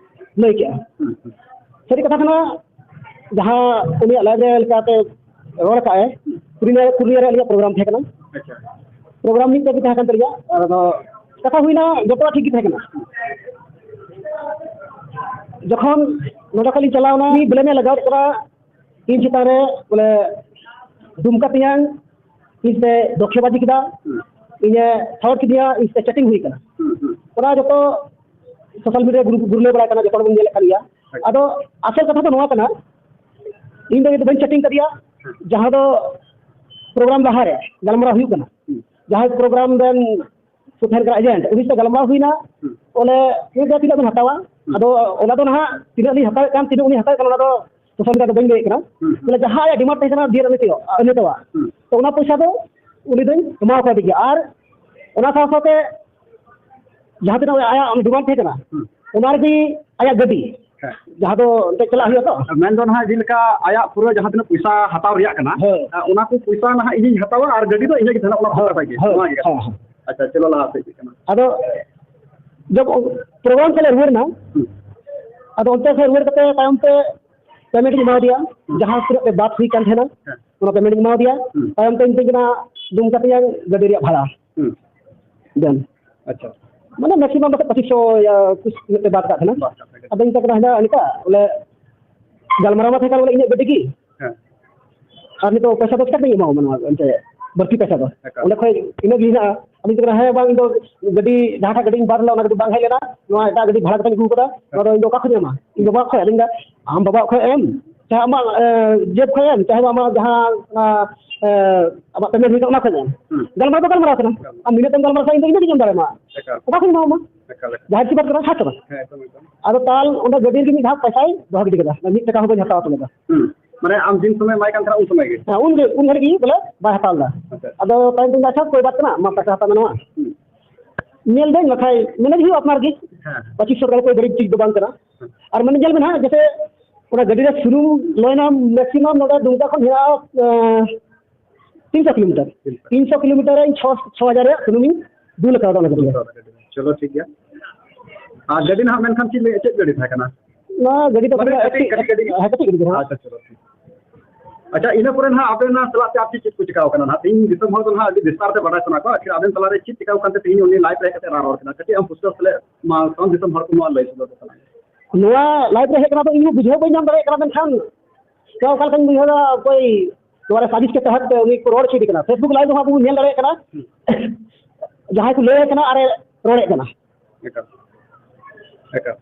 ᱞᱟᱹᱭ ᱠᱮᱜᱼᱟ᱾ ᱥᱟᱹᱨᱤ ᱠᱟᱛᱷᱟ ᱠᱟᱱᱟ, ᱡᱟᱦᱟᱸ ᱩᱱᱤᱭᱟᱜ ᱞᱟᱭᱤᱵ ᱨᱮ ᱞᱮᱠᱟᱛᱮ ᱨᱚᱲ ᱠᱟᱜᱼᱟᱭ, ᱯᱩᱨᱩᱞᱤᱭᱟᱹ, ᱯᱩᱨᱩᱞᱤᱭᱟᱹ ᱨᱮ ᱟᱹᱞᱤᱧᱟᱜ ᱯᱨᱳᱜᱨᱟᱢ ᱛᱟᱦᱮᱸ ᱠᱟᱱᱟ᱾ ᱯᱨᱳᱜᱨᱟᱢ ᱢᱤᱫ ᱛᱮᱜᱮ ᱛᱟᱦᱮᱸ ᱠᱟᱱ ᱛᱟᱹᱞᱤᱧᱟ᱾ ᱟᱫᱚ ᱠᱟᱛᱷᱟ ᱦᱩᱭᱱᱟ, ᱡᱚᱛᱚᱣᱟᱜ ᱴᱷᱤᱠ ᱜᱮ ᱛᱟᱦᱮᱸ ᱠᱟᱱᱟ᱾ ᱡᱚᱠᱷᱚᱱ ᱱᱚᱰᱮ ᱠᱷᱚᱱ ᱞᱤᱧ ᱪᱟᱞᱟᱣᱱᱟ, ᱩᱱᱤ ᱵᱞᱮᱢᱮ ᱞᱟᱜᱟᱣᱮᱫ ᱠᱟᱱᱟ ᱤᱧ ᱪᱮᱛᱟᱱ ᱨᱮ, ᱵᱚᱞᱮ ᱫᱩᱢᱠᱟ ᱛᱮᱭᱟᱝ ᱤᱧ ᱛᱮ ᱫᱚᱠᱷᱮᱵᱟᱡᱤ ᱠᱮᱫᱟ, ᱤᱧᱮ ᱛᱷᱚᱲ ᱠᱮᱫᱤᱧᱟ, ᱤᱧ ᱛᱮ ᱪᱮᱴᱤᱝ ᱦᱩᱭ ᱠᱟᱱᱟ᱾ ᱚᱱᱟ ᱡᱚᱛᱚ ᱥᱳᱥᱟᱞ ᱢᱤᱰᱤᱭᱟ ᱜᱩᱨᱩ-, ᱜᱩᱨᱞᱟᱹ ᱵᱟᱲᱟᱭ ᱠᱟᱱᱟ, ᱡᱚᱛᱚ ᱦᱚᱲ ᱵᱚᱱ ᱧᱮᱞᱮᱫ ᱠᱟᱱ ᱜᱮᱭᱟ᱾ ᱟᱫᱚ ᱟᱥᱚᱞ ᱠᱟᱛᱷᱟ ᱫᱚ ᱱᱚᱣᱟ ᱠᱟᱱᱟ, ᱤᱧ ᱫᱚ, ᱤᱧ ᱫᱚ ᱵᱟᱹᱧ ᱪᱮᱴᱤᱝ ᱠᱟᱫᱮᱭᱟ, ᱡᱟᱦᱟᱸ ᱫᱚ ᱯᱨᱳᱜᱨᱟᱢ ᱞᱟᱦᱟᱨᱮ ᱜᱟᱞᱢᱟᱨᱟᱣ ᱦᱩᱭᱩᱜ ᱠᱟᱱᱟ, ᱡᱟᱦᱟᱸᱭ ᱯᱨᱳᱜᱨᱟᱢ ᱨᱮᱱ ᱥᱩ ᱛᱟᱦᱮᱱ ᱠᱟᱱᱟ ᱮᱡᱮᱱᱴ, ᱩᱱᱤ ᱥᱟᱶ ᱜᱟᱞᱢᱟᱨᱟᱣ ᱦᱩᱭᱱᱟ᱾ ᱵᱚᱞᱮ ᱴᱷᱤᱠ ᱜᱮᱭᱟ, ᱛᱤᱱᱟᱹᱜ ᱵᱮᱱ ᱦᱟᱛᱟᱣᱟ? ᱟᱫᱚ ᱚᱱᱟ ᱫᱚ ᱱᱟᱦᱟᱜ ᱛᱤᱱᱟᱹᱜ ᱞᱤᱧ ᱦᱟᱛᱟᱣᱮᱫ ᱠᱟᱱ, ᱛᱤᱱᱟᱹᱜ ᱩᱱᱤ ᱦᱟᱛᱟᱣᱮᱫ ᱠᱟᱱ, ᱚᱱᱟ ᱫᱚ ᱥᱳᱥᱟᱞ ᱢᱤᱰᱤᱭᱟ ᱫᱚ ᱵᱟᱹᱧ ᱞᱟᱹᱭᱮᱫ ᱠᱟᱱᱟ᱾ ᱵᱚᱞᱮ ᱡᱟᱦᱟᱸ ᱟᱭᱟᱜ ᱰᱤᱢᱟᱱᱰ ᱛᱟᱦᱮᱸ ᱠᱟᱱᱟ, ᱰᱷᱮᱨ ᱩᱱᱤ ᱛᱮᱭᱟᱜ, ᱩᱱᱤ ᱛᱮᱣᱟ᱾ ᱛᱚ ᱚᱱᱟ ᱯᱚᱭᱥᱟ ᱫᱚ ᱩᱱᱤ ᱫᱚᱧ ᱮᱢᱟᱣ ᱠᱟᱫᱮ ᱜᱮᱭᱟ᱾ ᱟᱨ ᱚᱱᱟ ᱥᱟᱶ ᱥᱟᱶᱛᱮ ᱡᱟᱦᱟᱸ ᱛᱤᱱᱟᱹᱜ ᱟᱭᱟᱜ ᱰᱤᱢᱟᱱᱰ ᱛᱟᱦᱮᱸ ᱠᱟᱱᱟ, ᱚᱱᱟ ᱨᱮᱜᱮ ᱟᱭᱟᱜ ᱜᱟᱹᱰᱤ, ᱦᱮᱸ᱾ ᱡᱟᱦᱟᱸ ᱫᱚ ᱮᱱᱛᱮᱫ ᱪᱟᱞᱟᱜ ᱦᱩᱭᱩᱜᱼᱟ ᱛᱚ᱾ ᱢᱮᱱ ᱫᱚ ᱱᱟᱦᱟᱜ ᱡᱮᱞᱮᱠᱟ ᱟᱭᱟᱜ ᱯᱩᱨᱟᱹ ᱡᱟᱦᱟᱸ ᱛᱤᱱᱟᱹᱜ ᱯᱚᱭᱥᱟ ᱦᱟᱛᱟᱣ ᱨᱮᱭᱟᱜ ᱠᱟᱱᱟ, ᱦᱳᱭ᱾ ᱚᱱᱟ ᱠᱚ ᱯᱚᱭᱥᱟ ᱱᱟᱦᱟᱜ ᱤᱧᱤᱧ ᱦᱟᱛᱟᱣᱟ ᱟᱨ ᱜᱟᱹᱰᱤ ᱫᱚ ᱤᱧᱟᱹᱜ ᱜᱮ ᱛᱟᱦᱮᱱᱟ, ᱚᱱᱟ ᱠᱚ ᱦᱳᱭ, ᱠᱟᱛᱷᱟ ᱜᱮ᱾ ᱦᱳᱭ, ᱦᱳᱭ᱾ ᱟᱪᱪᱷᱟ, ᱪᱚᱞᱚ ᱞᱟᱦᱟ ᱥᱮᱫ ᱪᱮᱫ ᱠᱟᱱᱟ? ᱟᱫᱚ ᱡᱚᱵ ᱯᱨᱳᱜᱨᱟᱢ ᱠᱷᱚᱱ ᱞᱮ ᱨᱩᱣᱟᱹᱲ ᱮᱱᱟ, ᱟᱫᱚ ᱚᱱᱛᱮ ᱠᱷᱚᱱ ᱨᱩᱣᱟᱹᱲ ᱠᱟᱛᱮ ᱛᱟᱭᱚᱢ ᱛᱮ ᱯᱮᱢᱮᱱᱴ ᱤᱧ ᱮᱢᱟ ᱫᱮᱭᱟ, ᱡᱟᱦᱟᱸ ᱛᱤᱱᱟᱹᱜ ᱛᱮ ᱵᱟᱫ ᱦᱩᱭ ᱠᱟᱱ ᱛᱟᱦᱮᱱᱟ, ᱦᱮᱸ᱾ ᱚᱱᱟ ᱯᱮᱢᱮᱱᱴ ᱤᱧ ᱮᱢᱟ ᱫᱮᱭᱟ᱾ ᱦᱩᱸ᱾ ᱛᱟᱭᱚᱢ ᱛᱮ ᱤᱧ ᱠᱟᱱᱟ ᱫᱩᱢᱠᱟ ᱛᱮᱭᱟᱝ ᱜᱟᱹᱰᱤ ᱨᱮᱭᱟᱜ ᱵᱷᱟᱲᱟ᱾ ᱦᱩᱸ᱾ ᱫᱮᱱ᱾ ᱟᱪᱪᱷᱟ᱾ ᱢᱟᱱᱮ ᱢᱮᱠᱥᱤᱢᱟᱢ ᱯᱟᱥᱮᱡ ᱯᱚᱸᱪᱤᱥ ᱥᱚ ᱭᱟ ᱯᱚᱸᱪᱤᱥ ᱥᱚ ᱛᱮ ᱵᱟᱫ ᱠᱟᱜ ᱛᱟᱦᱮᱱᱟ᱾ ᱵᱟᱫ ᱠᱟᱜ ᱛᱟᱦᱮᱱᱟ᱾ ᱟᱫᱚ ᱤᱧ ᱢᱮᱛᱟᱭ ᱠᱟᱱᱟ, "ᱦᱮᱸ, ᱱᱤᱝᱠᱟ ᱵᱚᱞᱮ ᱜᱟᱞᱢᱟᱨᱟᱣ ᱢᱟ ᱛᱟᱦᱮᱸ ᱠᱟᱱ ᱵᱚᱞᱮ ᱤᱧᱟᱹᱜ ᱜᱟᱹᱰᱤ ᱜᱮ᱾ ᱦᱮᱸ᱾ ᱟᱨ ᱱᱤᱛᱚᱜ ᱯᱚᱭᱥᱟ ᱫᱚ ᱪᱮᱠᱟᱛᱤᱧ ᱮᱢᱟᱢᱟ ᱱᱚᱣᱟ ᱮᱱᱛᱮ ᱵᱟᱹᱲᱛᱤ ᱯᱚᱭᱥᱟ ᱫᱚ?" ᱮᱠᱟᱞ᱾ ᱚᱸᱰᱮ ᱠᱷᱚᱡ ᱤᱱᱟᱹᱜ ᱜᱮ ᱦᱮᱱᱟᱜᱼᱟ᱾ ᱟᱫᱚᱧ ᱢᱮᱛᱟᱭ ᱠᱟᱱᱟ, "ᱦᱮᱸ, ᱵᱟᱝ, ᱤᱧ ᱫᱚ ᱜᱟᱹᱰᱤ ᱡᱟᱦᱟᱸᱴᱟᱜ ᱜᱟᱹᱰᱤᱧ ᱵᱟᱫ ᱞᱮᱫᱟ, ᱚᱱᱟ ᱜᱟᱹᱰᱤ ᱵᱟᱝ ᱦᱮᱡ ᱞᱮᱱᱟ, ᱱᱚᱣᱟ ᱮᱴᱟᱜ ᱜᱟᱹᱰᱤ ᱵᱷᱟᱲᱟ ᱠᱟᱛᱮᱧ ᱟᱹᱜᱩ ᱠᱟᱫᱟ, ᱱᱚᱣᱟ ᱫᱚ ᱤᱧ ᱫᱚ ᱚᱠᱟ ᱠᱷᱚᱡ ᱤᱧ ᱧᱟᱢᱟ? ᱤᱧ ᱵᱟᱵᱟ ᱠᱷᱚᱡ ᱮᱢ, ᱪᱟᱦᱮ ᱟᱢᱟᱜ, ᱮ, ᱡᱮᱵᱽ ᱠᱷᱚᱡ ᱮᱢ, ᱪᱟᱦᱮ ᱟᱢᱟᱜ ᱡᱟᱦᱟᱸ, ᱚᱱᱟ, ᱮ, ᱟᱢᱟᱜ ᱯᱮᱢᱮᱱᱴ ᱦᱩᱭ ᱠᱟᱱᱟ, ᱚᱱᱟ ᱠᱷᱚᱡ ᱮᱢ᱾ ᱦᱩᱸ᱾ ᱜᱟᱞᱢᱟᱨᱟᱣ ᱫᱚ ᱜᱟᱞᱢᱟᱨᱟᱣ ᱠᱟᱱᱟ᱾ ᱮᱠᱟᱞ᱾ ᱟᱢ ᱢᱤᱱᱟᱹᱜ ᱮᱢ ᱜᱟᱞᱢᱟᱨᱟᱣ ᱠᱷᱟᱱ ᱤᱧ ᱫᱚ ᱤᱱᱟᱹᱜ ᱜᱤᱧ ᱮᱢ ᱫᱟᱲᱮᱭᱟᱢᱟ᱾ ᱮᱠᱟᱞ᱾ ᱚᱠᱟ ᱠᱷᱚᱱ ᱮᱢᱟᱢᱟ? ᱮᱠᱟᱞ, ᱮᱠᱟᱞ᱾ ᱦᱮᱸ, ᱥᱮ ᱵᱟᱝ? ᱟᱫᱚ ᱛᱟᱞ ᱚᱸᱰᱮ ᱜᱟᱹᱰᱤ ᱨᱮᱜᱮ ᱢᱤᱫ ᱫᱷᱟᱣ ᱯᱚᱭᱥᱟᱭ ᱫᱚᱦᱚ ᱜᱤᱰᱤ ᱠᱮᱫᱟ᱾ ᱢᱤᱫ ᱴᱟᱠᱟ ᱦᱚᱸ ᱵᱟᱹᱧ ᱦᱟᱛᱟᱣ ᱦᱚᱴᱚ ᱞᱮᱫᱟ᱾ ᱦᱩᱸ᱾ ᱢᱟᱱᱮ ᱟᱢ ᱡᱤᱱ ᱥᱚᱢᱚᱭ ᱮᱢᱟᱭ ᱠᱟᱱ ᱛᱟᱦᱮᱱᱟ ᱩᱱ ᱥᱚᱢᱚᱭ ᱜᱮ? ᱦᱮᱸ, ᱩᱱ ᱜᱮ, ᱩᱱ ᱜᱷᱟᱹᱲᱤᱡ ᱜᱮ ᱵᱚᱞᱮ ᱵᱟᱭ ᱦᱟᱛᱟᱣ ᱞᱮᱫᱟ᱾ ᱟᱪᱪᱷᱟ᱾ ᱟᱫᱚ ᱛᱟᱭᱚᱢ ᱛᱮ ᱟᱪᱪᱷᱟ, ᱠᱳᱭ ᱵᱟᱛ ᱠᱟᱱᱟ, ᱢᱟ ᱯᱚᱭᱥᱟ ᱦᱟᱛᱟᱣ ᱢᱮ ᱱᱚᱣᱟ᱾ ᱦᱩᱸ᱾ ᱧᱮᱞ ᱫᱟᱹᱧ ᱵᱟᱠᱷᱟᱡ ᱢᱮᱱᱮᱡᱽ ᱦᱩᱭᱩᱜᱼᱟ ᱟᱯᱱᱟᱨ ᱜᱮ᱾ ᱦᱮᱸ᱾ ᱯᱚᱸᱪᱤᱥ ᱥᱚ ᱴᱟᱠᱟ ᱠᱚ ᱜᱟᱹᱰᱤ ᱴᱷᱤᱠ ᱫᱚ ᱵᱟᱝ ᱠᱟᱱᱟ᱾ ᱦᱮᱸ᱾ ᱟᱨ ᱢᱟᱱᱮ ᱧᱮᱞ ᱢᱮ ᱱᱟᱦᱟᱜ, ᱡᱮᱥᱮ ᱚᱱᱟ ᱜᱟᱹᱰᱤ ᱨᱮ ᱥᱩᱱᱩᱢ ᱞᱚᱭᱱᱟ ᱢᱮᱠᱥᱤᱢᱟᱢ ᱱᱚᱰᱮ ᱫᱩᱢᱠᱟ ᱠᱷᱚᱱ ᱦᱮᱱᱟᱜᱼᱟ, ᱟᱸ, ᱛᱤᱱᱥᱚ ᱠᱤᱞᱳᱢᱤᱴᱟᱨ᱾ ᱛᱤᱱᱥᱚ᱾ ᱛᱤᱱᱥᱚ ᱠᱤᱞᱳᱢᱤᱴᱟᱨ ᱨᱮ ᱤᱧ ᱪᱷᱚ, ᱪᱷᱚ ᱦᱟᱡᱟᱨ ᱨᱮᱭᱟᱜ ᱥᱩᱱᱩᱢ ᱤᱧ ᱫᱩᱞ ᱟᱠᱟᱫᱟ ᱚᱱᱟ ᱜᱟᱹᱰᱤ ᱨᱮ᱾ ᱪᱚᱞᱚ ᱴᱷᱤᱠ ᱜᱮᱭᱟ᱾ ᱟᱨ ᱜᱟᱹᱰᱤ ᱱᱟᱦᱟᱜ ᱢᱮᱱᱠᱷᱟᱱ ᱪᱮᱫ, ᱪᱮᱫ ᱜᱟᱹᱰᱤ ᱛᱟᱦᱮᱸ ᱠᱟᱱᱟ? ᱱᱚᱣᱟ ᱜᱟᱹᱰᱤ ᱫᱚ ᱢᱟᱱᱮ ᱠᱟᱹᱴᱤᱡ, ᱠᱟᱹᱴᱤᱡ ᱜᱟᱹᱰᱤ? ᱦᱮᱸ, ᱠᱟᱹᱴᱤᱡ ᱜᱟᱹᱰᱤ ᱠᱟᱱᱟ᱾ ᱟᱪᱪᱷᱟ, ᱪᱚᱞᱚ ᱴᱷᱤᱠ᱾ ᱟᱪᱪᱷᱟ, ᱤᱱᱟᱹ ᱯᱚᱨᱮ ᱱᱟᱦᱟᱜ ᱟᱵᱮᱱ ᱚᱱᱟ ᱥᱟᱞᱟᱜ ᱛᱮ ᱟᱨ ᱪᱮᱫ ᱪᱮᱫ ᱠᱚ ᱪᱤᱠᱟᱣ ᱠᱟᱱᱟ ᱱᱟᱦᱟᱜ? ᱛᱮᱦᱮᱧ ᱫᱤᱥᱚᱢ ᱦᱚᱲ ᱫᱚ ᱱᱟᱦᱟᱜ ᱟᱹᱰᱤ ᱵᱤᱥᱛᱟᱨ ᱛᱮ ᱵᱟᱰᱟᱭ ᱥᱟᱱᱟ ᱠᱚᱣᱟ, ᱟᱹᱠᱷᱤᱨ ᱟᱵᱮᱱ ᱛᱟᱞᱟᱨᱮ ᱪᱮᱫ ᱪᱤᱠᱟᱣ ᱠᱟᱱᱛᱮ ᱛᱮᱦᱮᱧ ᱩᱱᱤ live ᱨᱮ ᱦᱮᱡ ᱠᱟᱛᱮ ᱨᱟᱱ ᱨᱚᱲ ᱠᱟᱱᱟ? ᱠᱟᱹᱴᱤᱡ ᱟᱢ ᱯᱩᱥᱴᱟᱹᱣ ᱥᱟᱞᱟᱜ ᱢᱟ ᱥᱟᱱᱟᱢ ᱫᱤᱥᱚᱢ ᱦᱚᱲ ᱠᱚ ᱱᱚᱣᱟ ᱞᱟᱹᱭ ᱥᱚᱫᱚᱨ ᱠᱚ ᱛᱟᱞᱟᱝ ᱢᱮ᱾ ᱱᱚᱣᱟ live ᱨᱮ ᱦᱮᱡ ᱠᱟᱱᱟ ᱫᱚ ᱤᱧ ᱦᱚᱸ ᱵᱩᱡᱷᱟᱹᱣ ᱵᱟᱹᱧ ᱧᱟᱢ ᱫᱟᱲᱮᱭᱟᱜ ᱠᱟᱱᱟ, ᱢᱮᱱᱠᱷᱟᱱ ᱱᱚᱣᱟ ᱚᱠᱟ ᱞᱮᱠᱟᱧ ᱵᱩᱡᱷᱟᱹᱣ ᱫᱟ, ᱚᱠᱚᱭ ᱱᱚᱣᱟ ᱨᱮ ᱥᱟᱡᱤᱥ ᱠᱟᱛᱮ ᱦᱟᱸᱜ ᱩᱱᱤ ᱠᱚ ᱨᱚᱲ ᱦᱚᱪᱚᱭᱮᱫᱮ ᱠᱟᱱᱟ᱾ Facebook live ᱨᱮᱦᱚᱸ ᱟᱵᱚ ᱵᱚᱱ ᱧᱮᱞ ᱫᱟᱲᱮᱭᱟᱜ ᱠᱟᱱᱟ, ᱦᱩᱸ᱾ ᱡᱟᱦᱟᱸᱭ ᱠᱚ ᱞᱟᱹᱭ ᱠᱟᱱᱟ ᱟᱨᱮ ᱨᱚᱲᱮᱫ ᱠᱟᱱᱟ᱾ ᱮᱠᱟᱞ᱾ ᱮᱠᱟᱞ᱾